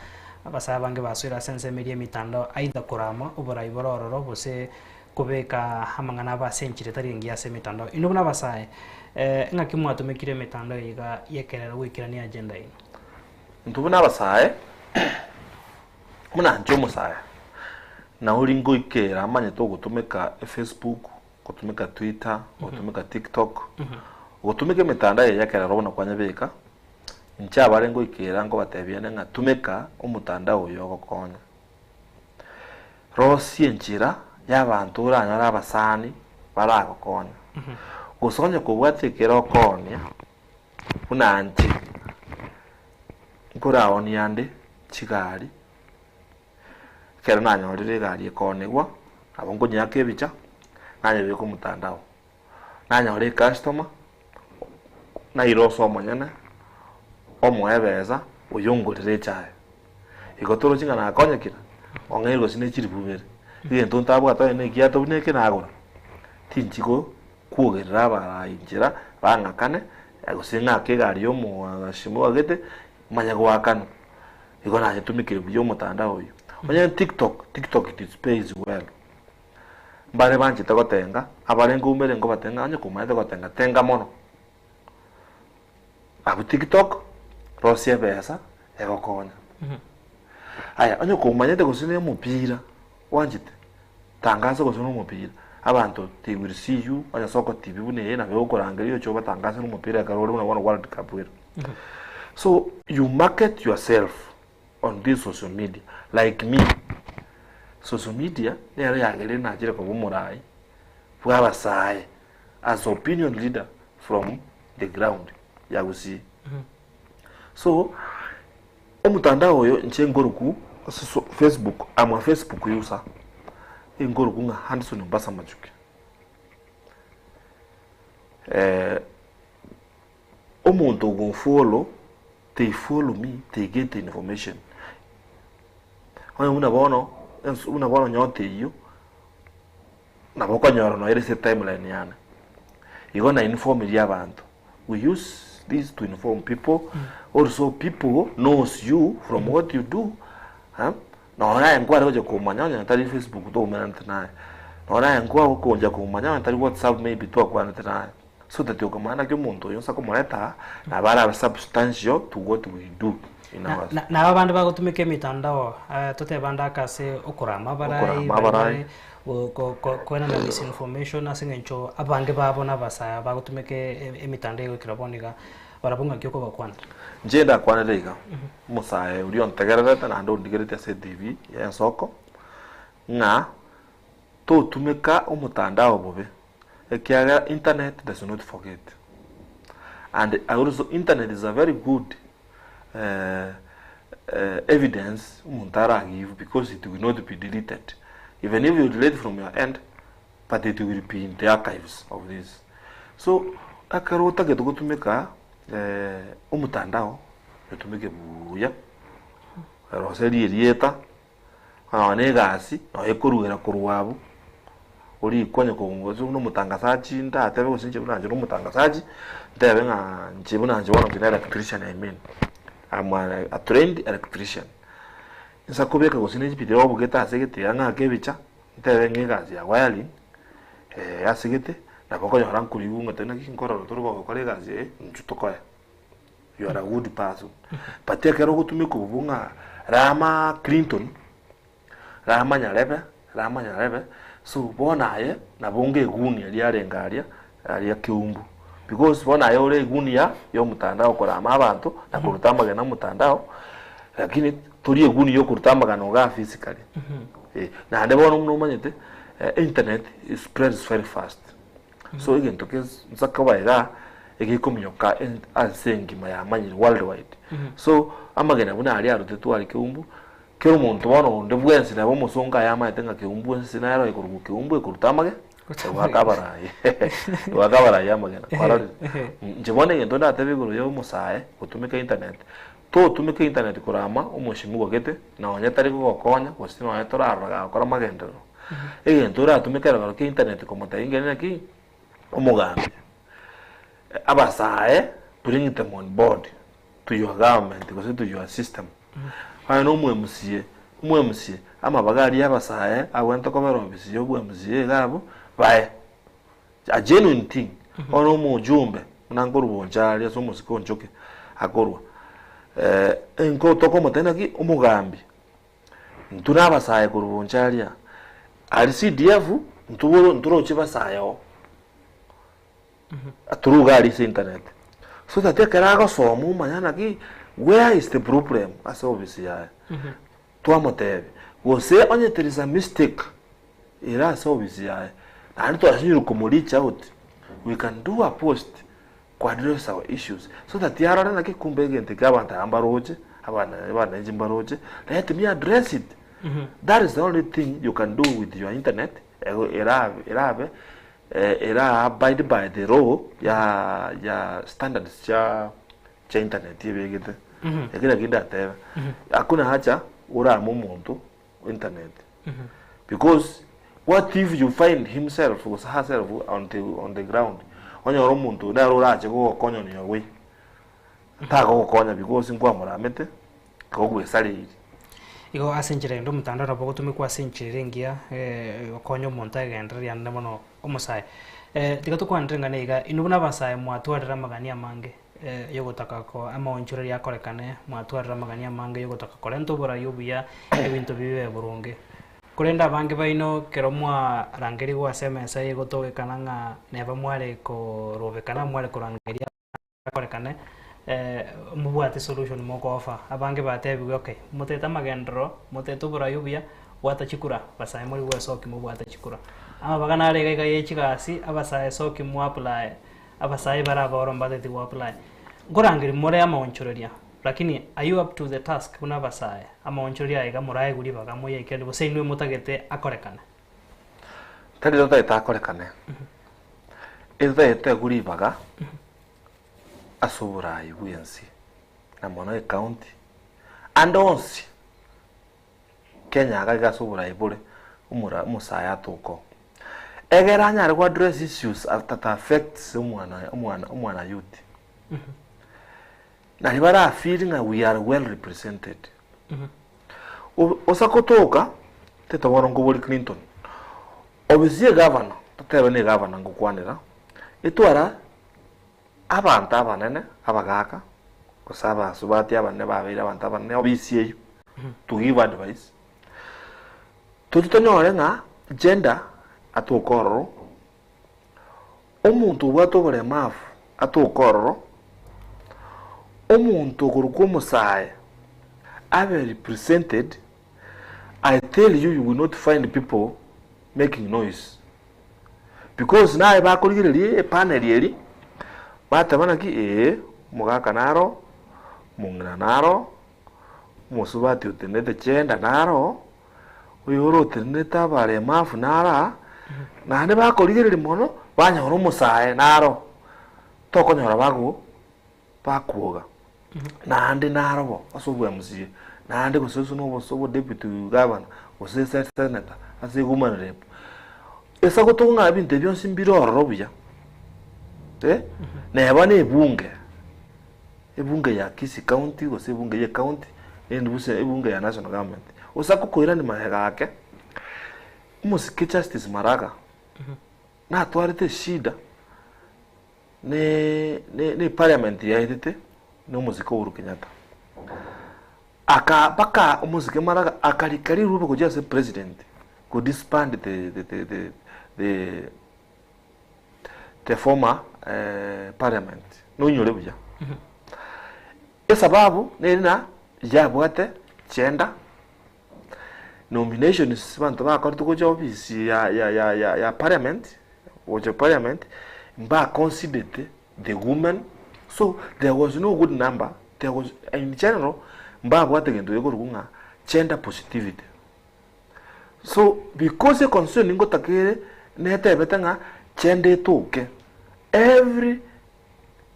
Abasae abange basoire ase ensemo eria y'emitandao either korama oborai bore ororo gose kobeka amang'ana abo ase enchera etari engiya ase emetandao. Inwe buna abasae, ng'aki mwatumekire emetandao eye iga y'ekerero goikerania agenda yaino? Intwe buna abasae, buna inche omosae, nauri ngoikera amanyete ogotumeka efacebook, gotumeka twitter, gotumeka tiktok, gotumeka emetandao eye y'ekerero buna kwanyebeka, inche abare ngoikera nkobatebia inde ng'a tumeka omotandao oyo ogokonya. Rosia enchera y'abanto oranyore abasani baragokonye, gose onye kobwate ekero okoonia buna inche, nkoraonia ande chigari, ekero nanyorire egari ekoonigwa, nabo nkonyeaka ebicha, nanyebeka omotandao, nanyora ecustomer, naira ase omonyene, omoe ebesa, oyio ongorere echae. Igo toroche ng'a nakonyekire, ong'eire gose ne chilifu ibere, egento ntabwate onye na ekiato buna eke nagora, tinchi go kwogerera abarai nchera bang'akane, gose ng'ake egari ya omoashimo ogete, manye goakanwa. Igo nayetumekire buya omotandao oyio. Onye tiktok, tiktok it is pays well. Mbare banchete gotenga, abare nkoumere nkobatenga onye komanyete gotenga tenga mono. Abwo tiktok, Rosia ebesa egokonya. Aya, onye komanyete gose na omopira bwanchete, tangasa gose na omopira, abanto they will see you, onye ase TV buna eye nabo egokorangeria oche obatangase na omopira ekero ore buna bono world cup ere. So you market yourself on this social media like me, social media nero yagerire nachire koba omorai bwa abasae as opinion leader from the ground ya Gusii. So omotandao oyo inche nkoruku ase so Facebook, am a Facebook user, inkoruku ng'a Hanson Ombasa Machuki. Omonto ogonfollow, they follow me, they get the information. Onye buna bono, ense buna bono nyota eyio, nabo okonyora nonya ere ase etimeline yane. Igo na informirie abanto, we use this to inform people, also people knows you from what you do, ah, nonya aye nkware gocha komanya onye tari Facebook twaumeranete naye, nonya aye nkwagokoncha komanya onye tari WhatsApp maybe twakwanete naye. So that okamanya naki omonto oyo nsa komoreta aa, nabo arabe substantial to what we do in Na- our na- nabo abande bagotumeka emitandao eh, totebe ande ake ase okorama abarai Okorama bari abarai. bare go- go- go- koenana misinformation ase eng'encho abange babo na abasae bagotumeka e- emitandao egoikera bono iga barabwo ng'aki okobakwanera. Inche ndakwanere iga, omosae oria ontegererete naende ondigereti ase etv ya ensoko, ng'a totumeka omotandao bobe, Ekiagera internet does not forget and also internet is a very good evidence omonto ara give because it will not be deleted even if you delete from your end but it will be in the archives of this. So ekero otagete gotumeka omotandao otumeke buya, roseria erieta. Nonya na egasi nonya ekorugera korwa abwo, orikonye kong'usa buna omotangasaji ndatebe gose inche buna inche na omotangasaji, ntebe ng'a inche buna inche bono inche na electrician I mean, am a trained electrician. Nsa kobeka gose na echibidi obogete ase egete iga ng'ake ebicha, ntebe ng'a egasi ya wiring ase gete, nabo okonyora nkorigwa ng'a naki nkorora tore gokora egasi eye, inchuo tokoe. You are a good person. But ekero ogotumeka obobe ng'a rama Clinton, rama Nyarebe, rama Nyarebe, so bono aye nabo onga egunia riarenge aria, aria Keumbu. Because bono aye ore egunia ya omotandao korama abanto na koruta amagena omotandao, lakini tori egunia ya okoruta amagena igaa physically. Eh, naende bono buna omanyete, internet spreads very fast. So egento nsa koba igaa egekominyoka ase engima yamanyire world wide. So amagena buna aria arutetwe aria keumbu, kera omonto bono onde bwensi neba omosongo aye amaete ng'a keumbu ense nero ekorokwa keumbu ekoruta amage, egoaka abarai egoaka abarai amagena kwarorire. Inche bono egento ndatebe igoro ya omosae gotumeka internet, totumeka internet korama omoshimiwa gete nonye tari gogokonya gose nonye torarora gagokora magenderero. Egento oratumeke ekerero kia internet komotebia ng'a naki omogambi, abasae bring them on board to your government gose to your system. Onye na omo MCA, omo MCA amabaga aria abasae abwenerete kobera ofisi ya obo MCA iga abwo bae a genuine thing. Onye na omojumbe buna nkorwa Bonchari ase omosike o Nchoke akorwa, nko tokomotebia naki omogambi. Intwe nabasae korwa boncha aria, aria CDF ntoboro ntoroche basae oo, through iga aria ase internet. So that ekero agosoma omanya naki where is the problem ase ofisi yaye. Twamotebia, gose onye there is a mistake ere ase ofisi yaye, naende twasinyire komo reach out, we can do a post Ko address our issues so that arore naki kumbe egento eke abanto aba mbaroche, abana abananchi mbaroche, let me address it. That is the only thing you can do with your internet ego erabe erabe eh, era abide by the law ya ya standards chia chia internet ebegete. Eki naki ndatebe. Hakuna haja orame omonto internet because what if you find himself gose herself on the, on the ground onyore omonto oyo nere orache gogokonya on your way tagogokonya because nkwamoramete kogwesareiri. Igo ase enchera ende omotandao nabo ogotumekwa ase enchera ere engiya gokonya omonto agenderere ande mono omosae. Tiga tokwanere ng'a niga inwe buna abasae mwatwarire amagani amange. yogotaka ko amaonchoreria akorekane, mwatwarire amagani amange yogotaka korenta oborai obuya, ebinto bibe boronge. Korende abange baino ekero mwarangerigwe ase emesa eye egotogekana ng'a neba mware korobekana, mware korangeria akorekane, mobwate solution mokooffer. Abange batebigwe okay, motete amagenderero, motete oborai obuya, bwata chikura, basae more gwesokia mobwate chikura. Amabaga nare iga iga ye chigasi, abasae soki mo apply, abasae bare aboro mbateti go apply. Nkorangeria more amaonchoreria, lakini are you up to the task buna abasae, amaonchoreria aya iga moraegwe ribaga moyaikeranie gose inwe motagete akorekane? Tari totagete akorekane, etotagete toegwe ribaga ase oborai bw'ense, na mono ecounty, ande onsi Kenya iga iga ase oborai bore omora omosae atoka oo. Egere anyare go address issues that affects omwana omwana omwana youth. Nari bara feel ng'a we are well represented. O- Osa kotoka, tete bono nkobori Clinton, obisi ya egavana, totebe na egavana ngokwanera, etwara abanto abanene, abagaka, gose abasubati abanene babeire abanto abanene obisi eywo, to give advice, toche tonyore ng'a gender atoke ororo, omonto obwate oboremavu atoke ororo, omonto okorokwa omosae abe represented, I tell you you will not find people making noise. Because naye bakorigereria epanel eri, bateba naki ee, omogaka naro, omong'ina naro, omosubati otenenete chenda naro, oyo ore otenenete abaremafu naro aa, naende bakorigereria mono, banyora omosae naro, tokonyora bago bakwoga. Naende naro bo ase obo MCA, naende gose ase na obo deputy governor, gose ase senator, ase woman rep. Ase gotoka ng'a ebinto ebi bionsi mbire ororo buya, eh, neba na ebunge, ebunge ya Kisii county gose ebunge ya ecounty, naende gose ebunge ya national government. Gose akokoirania magega ake, omosike Justice Maraga, natwarete eshida ne ne ne eparliament yaetete na omosike Uhuru Kenyatta. Aka mpaka omosike Maraga akarika rirube gochia ase president go disband the the the the the the former eh, parliament nonyore buya esababu neri na yabwate gender nominations abanto bakorete gocha ofisi ya ya ya ya ya parliament gocha parliament mba considered the women so there was no good number there was in general mbabwate gento gekorokwa ng'a gender positivity so because econstitution ngotaka ere netebete ng'a gender etoke every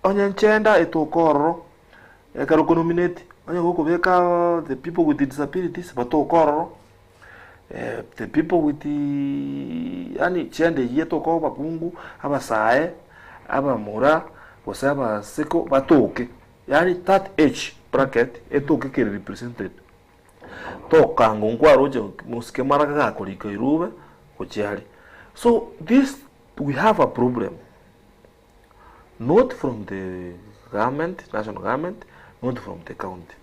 onye gender etoke ororo Ekero okonominate, onye gokobeka the people with disabilities batoke ororo, the people with yaani chianda eyio etoke abakungu, abasae, abamura, gose abaseko batoke, yaani that age bracket etoke kere represented. Tokango nkwaroche mosike mara gakorika irube gochia aria. So this we have a problem. not from the government, national government, not from the county,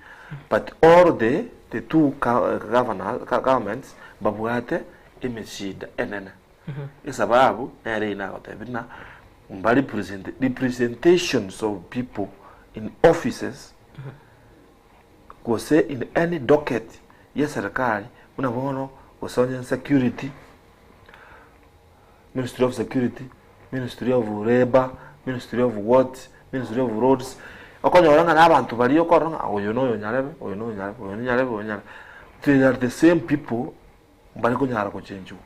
but all the the two governor, governments babwate emeshida enene. Esababu nere eyio nagotebia buna mba represent, representations of people in offices gose in any docket ya serikali buna bono gose onye security Ministry of Security, Ministry of Labour, Ministry of what, Ministry of Roads, okonyora ng'a na abanto baria okorora ng'a oyo na oyo nyarebe, oyo na oyo nyarebe, oyo na nyarebe, oyo nyarebe. They are the same people mbare konyara gochenjiwa.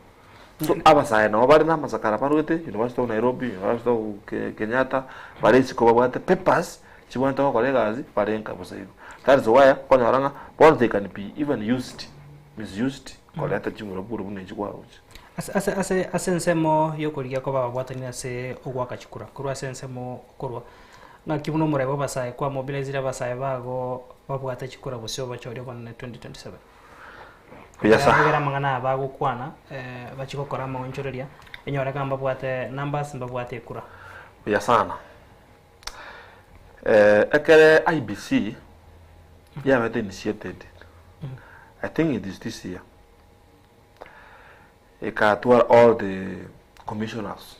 So abasae nabo bare na amasakara barwete University of Nairobi, University of Kenyatta, bare isiko babwate papers chibwenerete gokora egasi bare nka bosa igo. That is why okonyora ng'a bono they can be even used, misused koreta ching'uraburu buna echi kwaroche. Ase, ase, ase, ase ensemo y'okorigia koba ababwatani ase ogoaka chikura, korwa ase ensemo okorwa, naki buna omorai bw'abasae kwamobilizire abasae bago babwate chikura gose obachorie obonene 2027? Buya sana. Egere amang'ana aya bagokwana, eh, bachie gokora amaonchoreria, enyore kama mbabwate numbers, mbabwate ekura. Buya sana. Ekere IEBC yabete initiated, I think it is this year, ekatwara all the commissioners.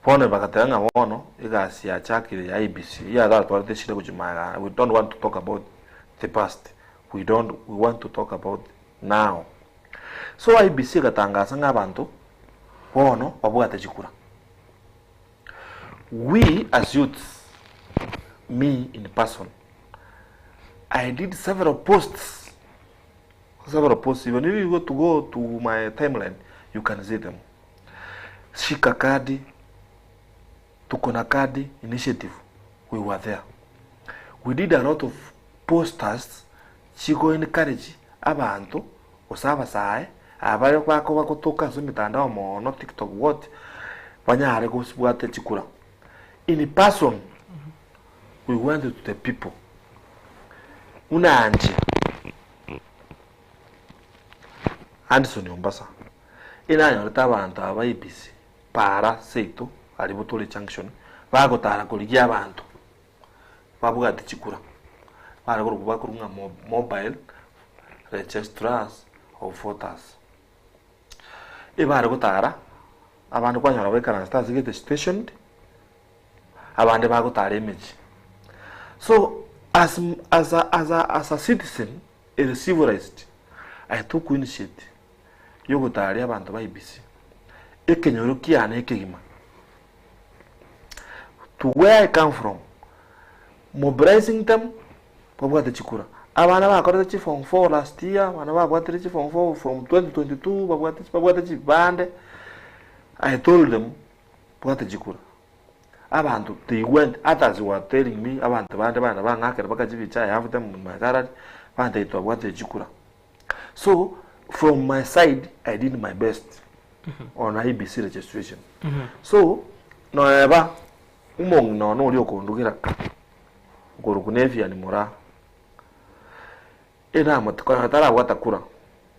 Bono bagateba ng'a bono egasi yachakire ya IEBC, yaratwarete esira gochia magega, we don't want to talk about the past, we don't, we want to talk about now. So IEBC egatangasa ng'a abanto bono babwate chikura. We as youths, me in person, I did several posts, several posts, even if you go to go to my timeline, you can see them. Shika kadi, tuko na kadi initiative, we were there. We did a lot of posters chigo encourage abanto gose abasae abare bakoba gotoka ase emitandao mono tiktok what banyare gosibwata chikura. In person we went to the people buna inche Anderson Ombasa inanyorete abanto aba ba IEBC para seito aria Butore junction bagotara korigia abanto babwate chikura bare korokwa bakorokwa ng'a mobile registrars of voters. Ebare gotara, abande kwanyora baikaransete ase gete stationed, abande bagotara emechie. So as as a as a as a citizen ere civilized, I took initiate yogotaria abanto ba IEBC, ekenyoro kiane ekegima. To where I come from, mobilizing them babwate chikura. Abana bakorete chi form 4 last year, abana babwatire chi form 4 from 2022, babwate babwate chibande. I told them, bwate chikura. Abanto, they went, others were telling me, abanto bande bana bang'akera bakachibicha, I have them in my gallery, bande twabwate chikura. So, from my side, I did my best on IEBC registration. So, noeba, omong'ina one oria okondugera ka, okorokwa Nevian Moraa, enamoti konya tarabwata kura,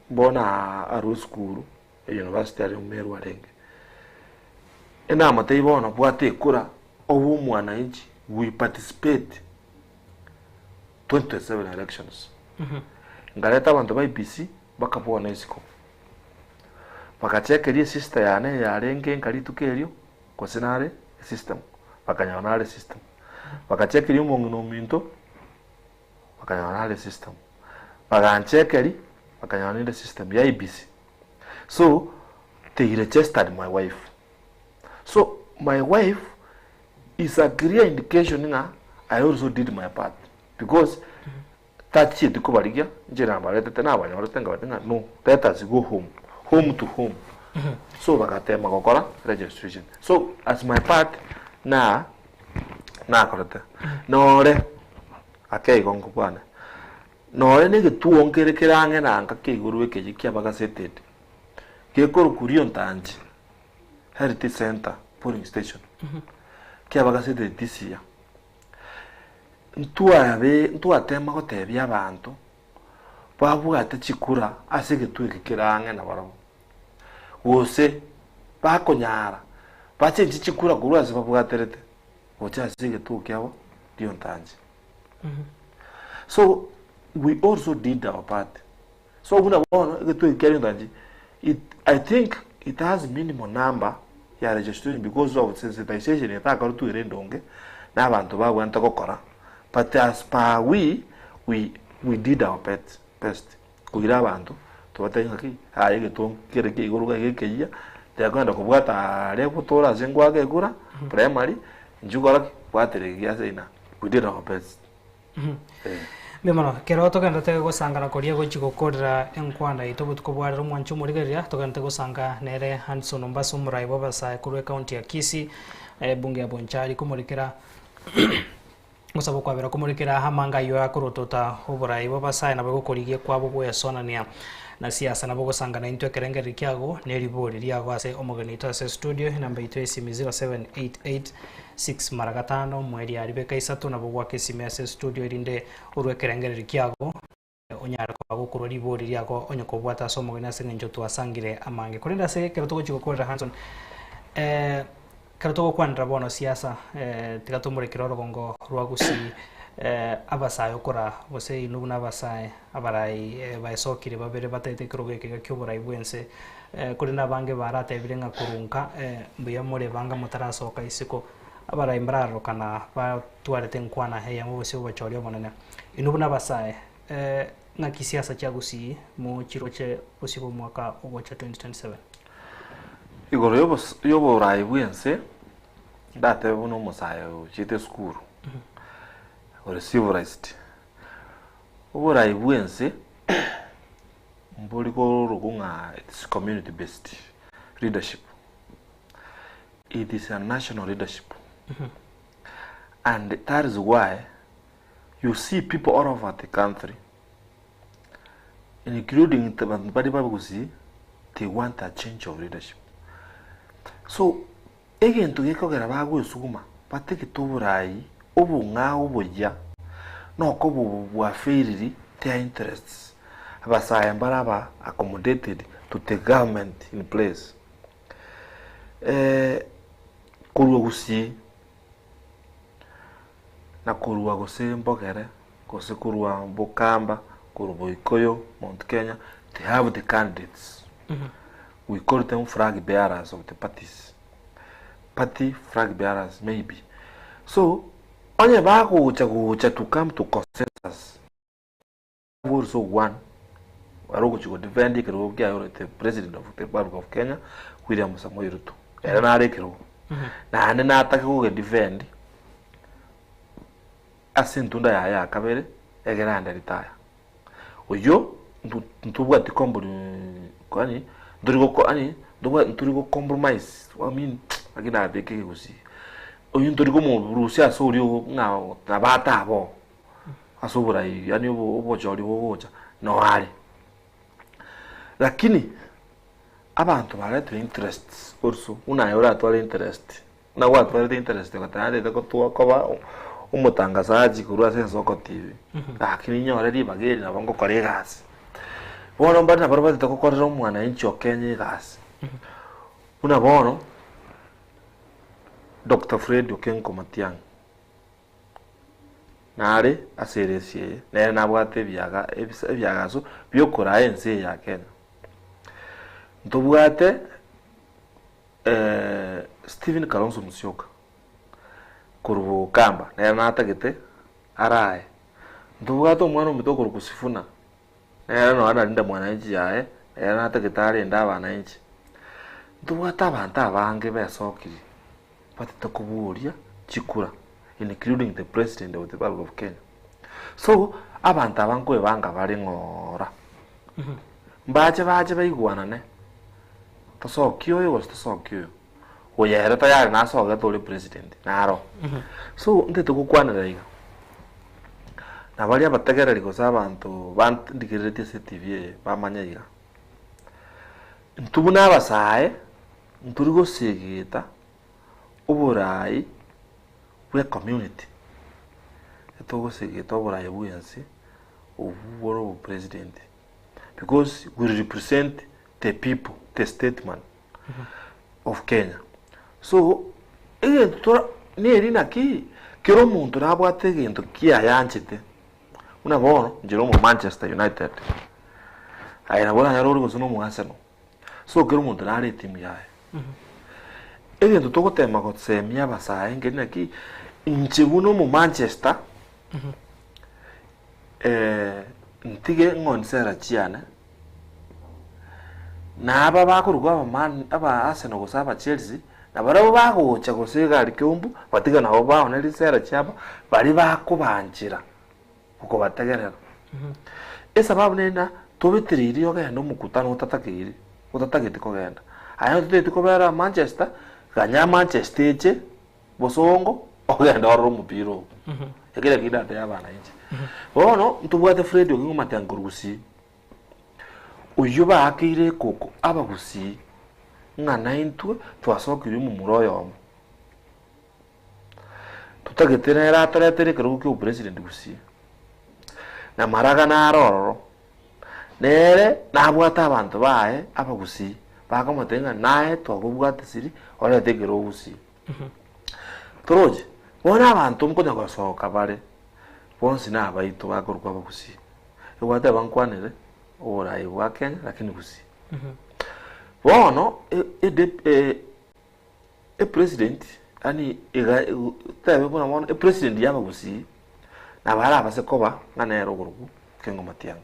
bono arwe esukuru, eyunivasiti aria Meru arenge. Enamotebia bono bwata ekura, obe omwananchi, we participate 2027 elections. Nkareta abanto ba IEBC, bakabwana isiko. Bagachekeria esister yane eyarenge nka rituko erio, gose nare esystem, bakanyora nare esystem. Bagachekeria omong'ina ominto, bakanyora nare esystem. Baganchekeria, bakanyora ninde esystem ya IEBC. So, they registered my wife. So, my wife is a clear indication ng'a I also did my part because tachieti kobarigia, inche nabaretete nabanyorete nkabatebi ng'a no, let us go home, home to home. So bagatema gokora registration. So as my part na nakorete. Nore ake igo nkokwana, nore na egetuo nkere kere ang'e na nka kia igoro ekeyi kiabagaseted, gekorokwa Riontanchi Health Centre polling station, kiabagaseted this year. Ntwabe ntwatema gotebia abanto babwate chikura ase egetuo eke kere ang'e nabarabwo, gose bakonyara bachenche chikura korwa ase babwaterete gocha ase egetuo kiabo riontanche. So we also did our part. So buna bono egetuo eke kia riontanche it I think it has minimal number ya registration because of sensitization etakorwa ere endonge na abanto babwenerete gokora but as per we we we did our best best koira abanto tobatebie ng'aki aye egetuo kere kia igoro iga gekeyia tiakogenda kobwata aria gotora ase ngoaka ekura primary inchuo kora ki bwatera egia ase ina we did our best. Eh. Mbuya mono. Ekero togenderete gosangana koria gochia gokorera enkwana yaito obotuko bwa rero omwanchi omorigereria, togenderete gosanga nere Hanson Ombasa omorai bw'abasae korwa ecounty ya Kisii, ebunge ya Bonchari komorikera gosaba okwabera komorikera amanga ayio akorotota oborai bw'abasae nabo gokorigia kwabo gwesonania na siasa nabo gosangana intwe ekerengererio kiago na eribori riago ase omogeni oito ase estudio enamba yaito ya esimi 0788 6 mara gatano mweri aria beka isato nabo gwaka esimi ase estudio erinde orwe ekerengererio kiago onyare koba gokorwa ribori riago onye kobwata ase omogeni ase eng'encho twasangire amange. Korende ase ekero togochia gokorera Hanson, eh, Ekero togokwanera bono siasa, tiga tomorekere orogongo rwa Gusii abasae okora gose inwe buna abasae abarai baesokire babere bataete ekerogo eke iga kioborai bwense, korende abange baratebire ng'a korwa nka mbuya more banga motarasoka isiko, abarai mbararorokana batwarete enkwana eyemo gose obochori obonene. Inwe buna abasae ng'aki siasa chia Gusii mochiroche bosio bw'omwaka ogocha 2027? Igoro y'obos- y'oboraai bw'ense, ndatebe buna omosae ochiete esukuru, ore civilized, oboraai bw'ense mbori korokwa ng'a it's community based leadership, it is a national leadership and that is why you see people all over the country including abanto baria ba Gusii they want a change of leadership. So egento gekogera bagwesuguma bategete oborai obong'ao oboyia nokoba obo bwa failiri their interests. Abasae mbare aba accommodated to the government in place. Korwa Gusii na korwa gose mbogere gose korwa bokamba korwa boikoyo Mount Kenya they have the candidates we call them flag bearers of the parties party flag bearers maybe so onye bagocha gocha to come to consensus also one ere ogochia go defend ekerogo kiaye ore the president of the republic of Kenya William Samoei Ruto ere nare ekerogo naende natake goge defend ase entunda yaye ya kabere egere aende retire oyio ntu ntobwati kombori yaani ntori goko yaani ntobwa ntori go compromise I mean naki nabeke ekegusii oyio ntori komorusia ase oria ng'a nabo atabo. ase oborai yaani obo obochori bogocha noo are. Lakini abanto baretire interests also buna aye oratware interest, buna gwatwarete interest ogateba natagete gotwa koba omotangazaji korwa ase Ensoko TV, lakini nyore ribaga eri nabo ngokora egasi. Bono mbare nabarabwo batagete gokorera omwananchi o Kenya egasi, buna bono Doctor Fred Okengo Matiang'i. Nare ase eresi eye, nere nabwate ebiaga ebisa ebiagaso bi'okoraa ense eye ya Kenya. Ntobwate Stephen Kalonzo Musyoka korwa Bokamba, nere natagete arae. Ntobwate omwana ominto okorokwa Sifuna, nere nonya narinda mwananchi yaye, nere natagete arende abananchi. Ntobwate abanto abange besokiri. Batete koboria chikura including the president of the republic of Kenya. So abanto aba nkoebanga bare ng'ora mbache bache baigwanane tosokie oyo gose tosokie oyo oyo ere tayari nasogete ore president naro. So ntete gokwanera iga na baria abategereri gose abanto bandigereretie ase etv eye bamanye iga, intwe buna abasae. Ntori gosegeta oboraai bwe community, etogosegeta oboraai bwensi obwo bore obopresident because we represent the people, the statesman of Kenya. So egento tora neri naki kera omonto nabwate egento kiaye anchete, buna bono inche nomo Manchester United, aye nabo oranyore ore gose nomo Arsenal. So kera omonto nare etimu yaye. Egento togotema gosemia abasae nkeri naki, inche buna omo Manchester, ntige ng'onsera chiane, na aba bakorokwa aba man aba Arsenal gose aba Chelsea, nabarabwo bagocha gose egari keumbu, batige nabo baone risera chiabo, baria bakobanchera. okobategerera. Esababu nere ng'a tobetereirie ogende omokutano otatakeire, otatageti kogenda. Aye ototageti kobera Manchester, ganya Manchester eche bosongo ogende orore omopira obo. Ekero ekio ndatebie abana inche. Bono ntobwate Fred Oginga Matiang'i korwa Gusii, oyio baakeire ekoko abagusii ng'a naintwe twasokirie omomura oyomo. Totagete nere atoretere ekerogo kia obopresident gusii, na maraga nare ororo, nere nabwate abanto baye abagusii, bakomotebia ng'a naye twakobwate siri orete ekerogo gusii. Toroche, bono abanto nkonya gosoka bare, bonsi na abaito bakorokwa abagusii. Egwateba nkwanere oborai bwa Kenya lakini Gusii. Bono epresident yaani iga tebe buna bono epresident ya abagusii nabo arabase koba ng'a nere okorokwa Kengo Matiang'i,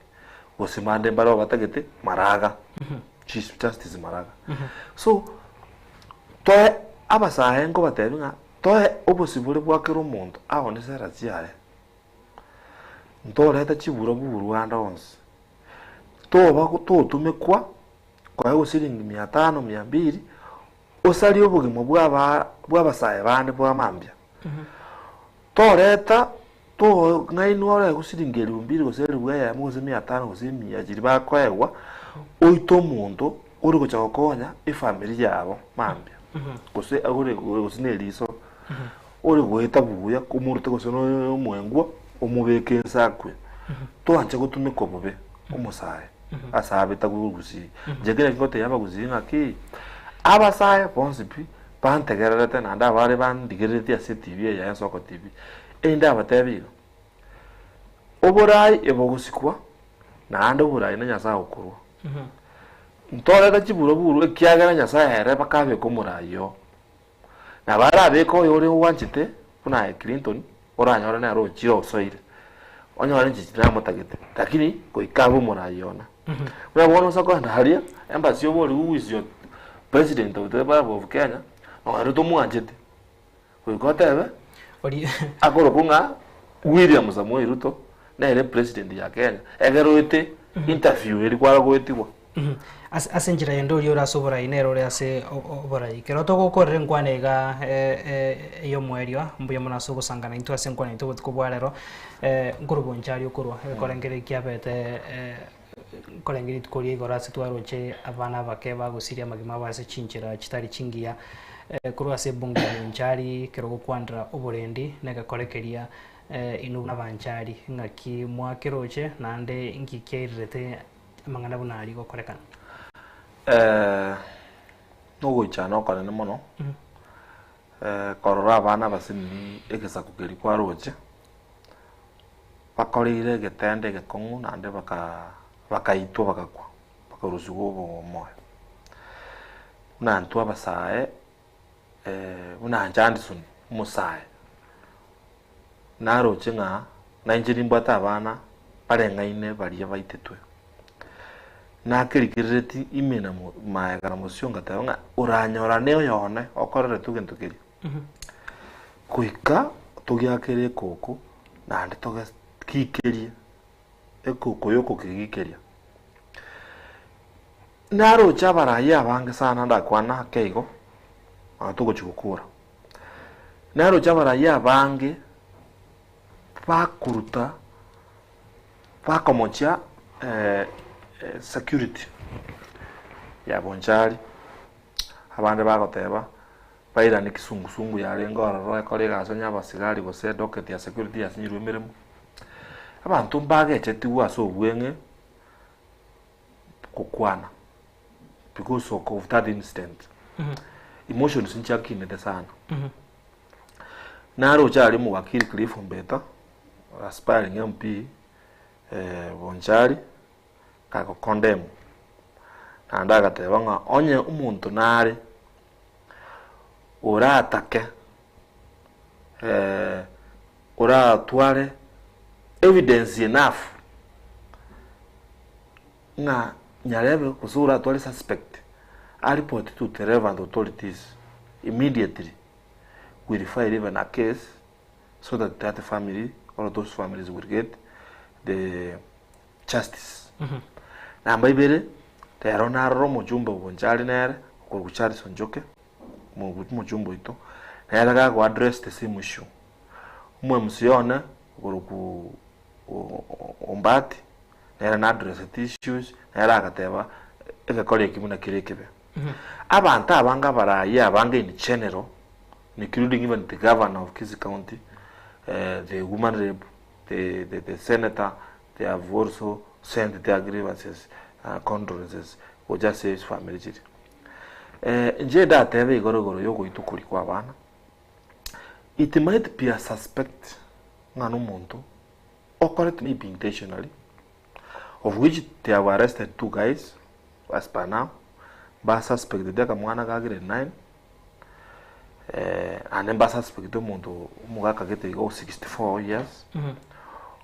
gose bande mbare obatagete Maraga, Chief Justice Maraga. So toe abasae nkobatebia ng'a toe obosibore bwa kera omonto aone sera chiaye, ntoreta chiburaburu ande onsi, toba totumekwa koegwa siringi mia tano, mia mbili, osarie obogima bwa bw'abasae bande bwa mambia. Toreta tong'ainwa oregwe siringi elifu mbili gose elifu eyemo gose mia tano gose emia chiria bakoegwa, oite omonto ore gocha gokonya efamiri yabo mambia, gose ore gose na eriso, ore goeta buya omorute gose na omwengwa omobeke inse akwe. Toanche gotumekwa bobe omosae ase abete agwo gusii. Inche kere ngotebia abagusii ng'aki, abasae bonsi pi bantegererete naende abare bandigereretie ase etibi eye ya Ensoko TV, erinde abatebi iga, Oborai ebogosikwa, naende oborai na Nyasae okorwa. Ntoreta chiburaburu ekiagera Nyasae ere bakabeka omorai oo. Nabo arabeke oyore ogwanchete buna aye Clinton, oranyore nere ochire osoire, onyore inche tinamotagete, lakini goika abe omorai one. Buna bono ase okogenda aria, embassy obori who is your president of the Republic of Kenya, nonye tomwanchete, goika otebe Ori akorokwa ng'a William Samoei Ruto nere president ya Kenya, ekero oete interview eria kwara goetigwa. Ase ase enchera yende oria ore ase oborai nere ore ase oborai. Ekero togokorera enkwana iga ey'omoerio, mbuya mono ase ogosangana intwe ase enkwana yaito obotuko bwa rero, nkorwa bonchari okorwa egekorengero kiabete nkorenge rituko ria igoro ase twaroche abana abake bagosiria amagima abo ase chinchera chitari chingiya, korwa ase ebunge ya bonchari ekero ogokwanera oborendi na egekore keria inwe buna abanchari ng'aki mwakeroche naende inki kiairerete amang'ana buna aria gokorekana. Nogoichana okonene mono, korora abana abasinini egesaku keria kwaroche, bakoreire egetende egekong'u naende baka bakaitwa bagakwa, bakarusiwa obomoyo. Buna intwe abasae, buna inche Anderson omosae, naroche ng'a nainche nimbwate abana bareng'aine baria baitetwe. Nakerigereretie ime na maega na mosio ngateba ng'a oranyorane oyone okoreretwe egento keria. Goika togiakere ekoko naende togekikerie ekoko yokokegikeria. Naroche abarai abange sana ndakwana ake igo, nabo togochia gokora. Naroche abarai abange bakoruta bakomochia security ya Bonchari, abande bagoteba bairane kisungusungu yarenge ororo ekore egasi onye abasigari gose edocket ya security yasinyirwe emeremo. Abanto mbagechetigwe ase obweng'e gokwana because of that incident. Emotions nchiakinete sana. Naroche aria omowakili Cliff Ombeta, aspiring MP Bonchari, kago condemn naende agateba ng'a onye omonto nare oratake oratware evidence enough ng'a nyarebe gose oratware suspect areport to the relevant authorities immediately will file even a case so that that family or those families will get the justice. Namba ibere, rero narora omochumba obonchari nere, okorokwa Charles Onchoke, omochumba oito, nere gago address the same issue. Omo MC one, okorokwa Ombati, nere na addressete issues, nere agateba egekora eki buna kere ekebe. Abanto abange abarai abange in general, including even the governor of Kisii County, the woman rep, the senator, they have also sent their grievances, condolences gocha ase chifamiri chiria. Inche ndatebe igoro igoro ya ogoitwa koria kwa abana. It might be a suspect ng'a nomonto okorete maybe intentionally, of which they have arrested two guys as per now, ba suspected akamwana ka grade 9, eh, naende mba suspect omonto omogaka gete iga o 64 years,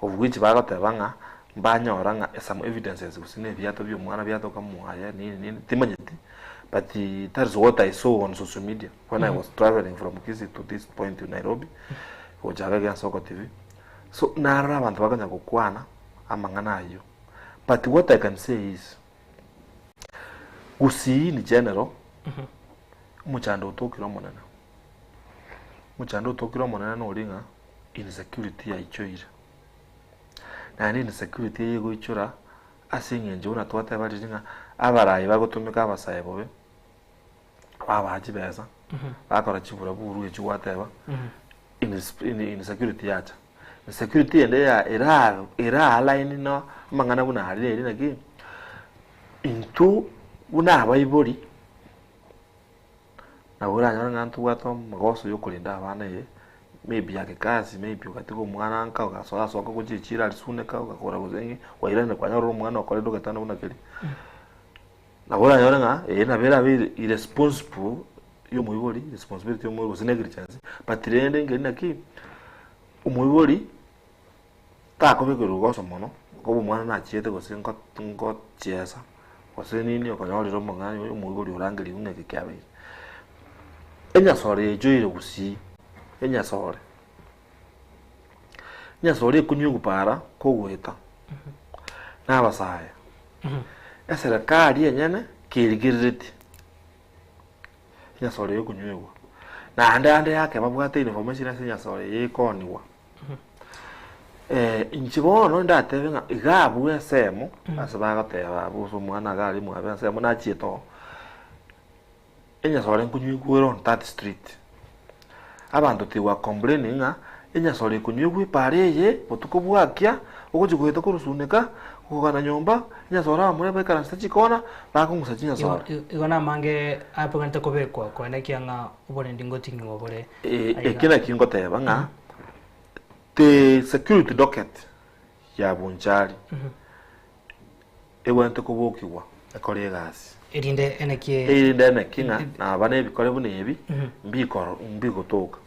of which bagoteba ng'a mbanyora ng'a some evidences gose na ebiato bia omwana biatoka mwaye nini nini timanyeti, but that is what I saw on social media when I was travelling from Kisii to this point in Nairobi gocha iga Ensoko TV. So narora abanto bakonya gokwana amang'ana ayio but what I can say is Gusii in general omochando otokire omonene, omochando otokire omonene noria ng'a insecurity yaichoire. Naende insecurity eye egoichora ase eng'encho buna twateba riria ng'a abarai bagotumeka abasae bobe, babaa chibesa, bakora chiburaburu echio gwateba, insecurity yacha. Insecurity ende ya era era align na amang'ana buna aria neri naki, intwe buna abaibori, nabo oranyore ng'a ntobwate amagoso ya okorenda abana eye, maybe ake kasi maybe ogatiga omwana nka ogasoa asoka gochia echiro aria suneka ogakora gose ng'i kwairanire kwanyora omwana okorire ogetanda buna keria. Nabo oranyore ng'a eye nabo erabe irresponsible ya omoibori, responsibility ya omoibori gose negligence, but rende nkeri naki, omoibori takobekerwa ogoso mono, okoba omwana nachiete gose nko nkochiesa, gose nini okonyorire omong'ani oyo omoibori orangerigwe ng'a eke kiabeire. Enyasore yaichoire gusii, enyasore, enyasore ekonywa egupara kogoeta, na abasae, eserekari enyene kerigereretie. Enyasore yokonywegwa. Naende ande yake babwate information ase enyasore eye ekoonigwa. Eh, inche bono ndatebe ng'a iga abwo ensemo, ase bagoteba abwo ase omwana iga aria mwabe ensemo nachiete oo, enyasore nkonywegwa ere on that street. Abanto tigwa complain ng'a enyasore ekonywegwa epara eye botuko bwakia, ogochia goeta korusuneka, okogana nyomba, enyasore abamura baikaransete chikona, bakong'usa chinyasore. Igo namange apeganete kobekwa koenekia ng'a oborendi ngoting'igwa bore aiga. Eki nakio ngoteba ng'a the security docket ya Bonchari egwenerete kobokigwa ekore egasi. Erinde enekie. Erinde enekie ng'a naba nebikore buna ebi mbikoro mbigotoka.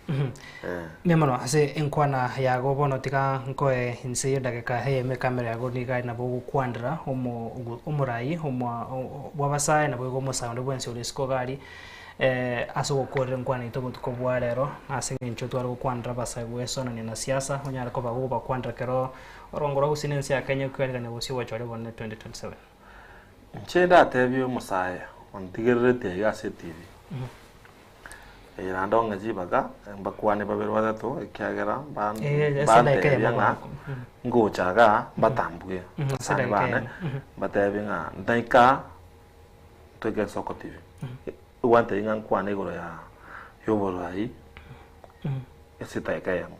Mbuya mono ase enkwana yago bono tiga nkoe inse y'edageka eyemo ekamera yago nigo aye nabo ogokwanera omo omorai omwa bw'abasae naboigo omosae onde bwensi ore isiko iga aria ase ogokorera enkwana yaito obotuko bwa rero ase eng'encho tware gokwanera abasae goesonania na siasa onyare koba gokobakwanera kero Orongo rwa gusii nense ya Kenya okiarigania bosio bwachore bonene 2027. Inche ndatebie omosae ontigerereti aiga ase etv eye naende ong'e chibaga mbakwane babere batato ekiagera mbantebia ng'a ngocha igaa mbatambue abasani bane mbatebie ng'a ntaika ntoike Ensoko TV egwantebia ng'a nkwane igoro ya yoborai ase edageka eyemo.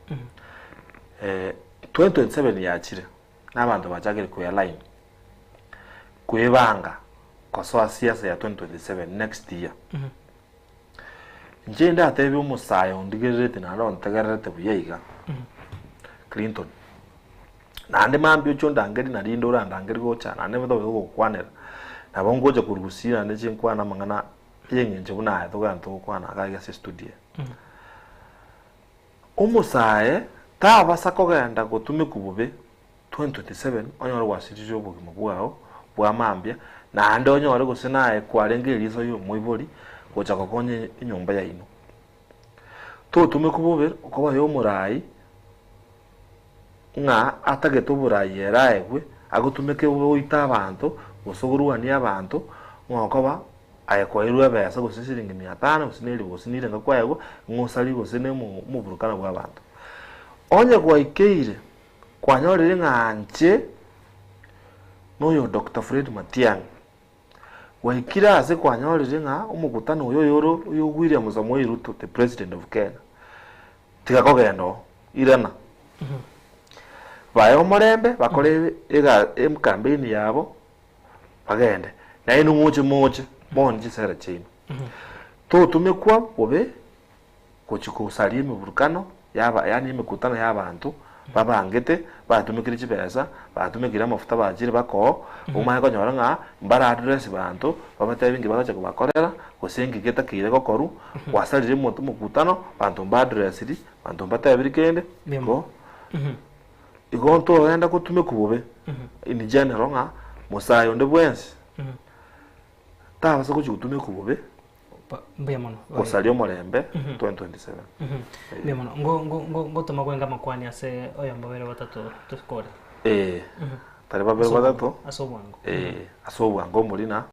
2027 yachire na abanto bachakire koe-align, koebanga kosoa siasa ya 2027 next year. Inche ndatebie omosae ondigererete naende ontegererete buya iga, Clinton, naende mambia oche ondangerie na rinde orandangerie gocha naende tobe togokwanera, nabo ngocha korwa gusii naende inche nkwane amang'ana ya eng'encho buna aya togenda togokwana iga iga ase estudio eye. Omosae tabasa kogenda gotumekwa bobe 2027 onyore gwasiririe obogima bwao bwa mambia naende onyore gose naye kwarenge eriso y'omoibori gocha gokonya enyomba yaino. Totumekwa bobe okoba y'omorai ng'a atagete oborai ere aegwe agotumeke bobe goita abanto gose gorwania abanto ng'a okoba Aye kwairwe ebesa gose siringi mia tano gose ne elifu gose nirenga kwaegwa, ng'a osarie gose ne omoburukano bw'abanto. Onye gwaikeire kwanyorire ng'a nche noyo Doctor Fred Matiang'i, gwaikire ase kwanyorire ng'a omokutano oyo oyore oyo William Samoei Ruto the president of Kenya, tiga kogenda oo, irana. Bae omorembe bakore ega ecampaign yabo. bagende, nainwe moche moche moone chisera chiaino. Totomekwa bobe gochia gosaria emeburukano, yaba yaani emekutano ya abanto babangete, batumekire chibesa, batumekire amafuta bachire bakoo, omanye konyora ng'a mbara address banto, babatebi nki bagocha kobakorera, gose nki getakeire gokorwa, gwasarire omonto omokutano, banto mba addressiri, banto mbatebiri kende, igo igo ntogenda gotumekwa bobe in general ng'a mosae onde bwensi, tabasa gochia gotumekwa bobe. Mbuya mono. Gosaria omorembe 2027. Mbuya mono. Ngo ngo ngo ngotoma kwenga amakwani ase oyomba babere batato tokore. Eh. Tari babere batato. Ase obwango. Eh, ase obwango omorina.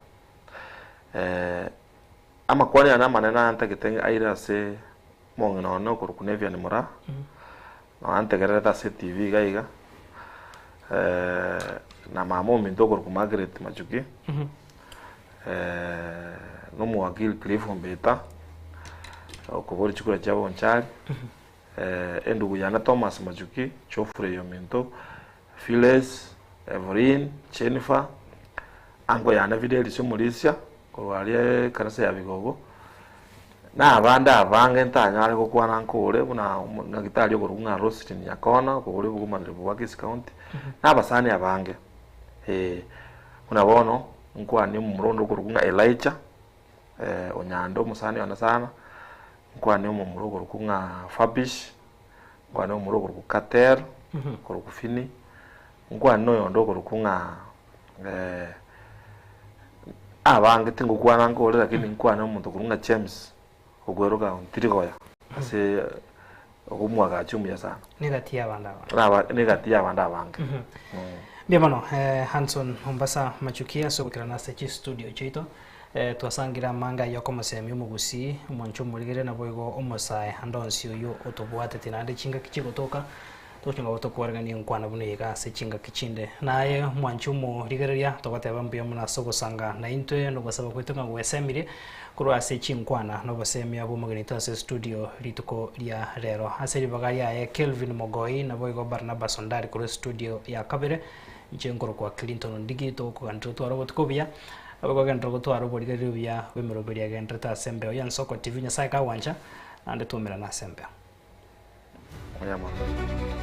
Eh, amakwani ane amanene antagete aire ase omong'ina one okorokwa Nevian Moraa. Noantegererete ase TV iga iga. Eh, na mama ominto okorokwa Margaret Machuki. Eh, nomowakili Cliff Ombeta okoboria chikura chia Bonchari. Eh, endugu yane Thomas Machuki, Geoffrey ominto, Phyllis, Evelyn, Jennifer, ango yane Fidelis Omorisia korwa aria ekanisa ya Bigogo. Na abande abange ntanyare gokwana nkore buna omonyagitari okorokwa ng'a Roselyn Nyakona okoboria obogomaneri bwa Kisii County, na abasani abange eh, buna bono nkwanie omomura onde okorokwa ng'a Elijah Onyando omosani one sana, nkwanie omomura okorokwa ng'a Fabish, nkwane omomura okorokwa Kater, okorokwa Fini, nkwane na oyonde okorokwa ng'a Abange tingokwana nkore lakini nkwane omonto okorwa ng'a James okweroka Ontirigoya ase okomwagacha omuya sana. Negati y'abande abange. Naba negati y'abande abange. Mbuya mono Hanson Mombasa Machuki ase ogokerana ase chistudio chiaito. Twasangire amanga ayio akomosemia omogusii, omwancho omorigere naboigo omosae ande onsi oyio otobwateti naende chingaki chigotoka Togochia gotokwaregania enkwana buna iga ase chingaki chinde. Naye omwanchi omorigereria, togoteba mbuya mono ase ogosanga naintwe na ogosaba gwaito ng'a gwesemirie korwa ase chinkwana na obosemia bw'omogeni oito ase estudio rituko ria rero. Ase ribaga riaye Kelvin Mogoi naboigo Barnabas Ondari korwa estudio ya kabere, inche nkorokwa Clinton Ondigi togokoganera otware obotuko obuya, naboigo ogenderere gotwara oborigereria obuya bw'emeroberio egendererete ase embeo ya Nsoko TV. Nyasae kagwancha, naende twaumerane ase embeo. Mbuya mono.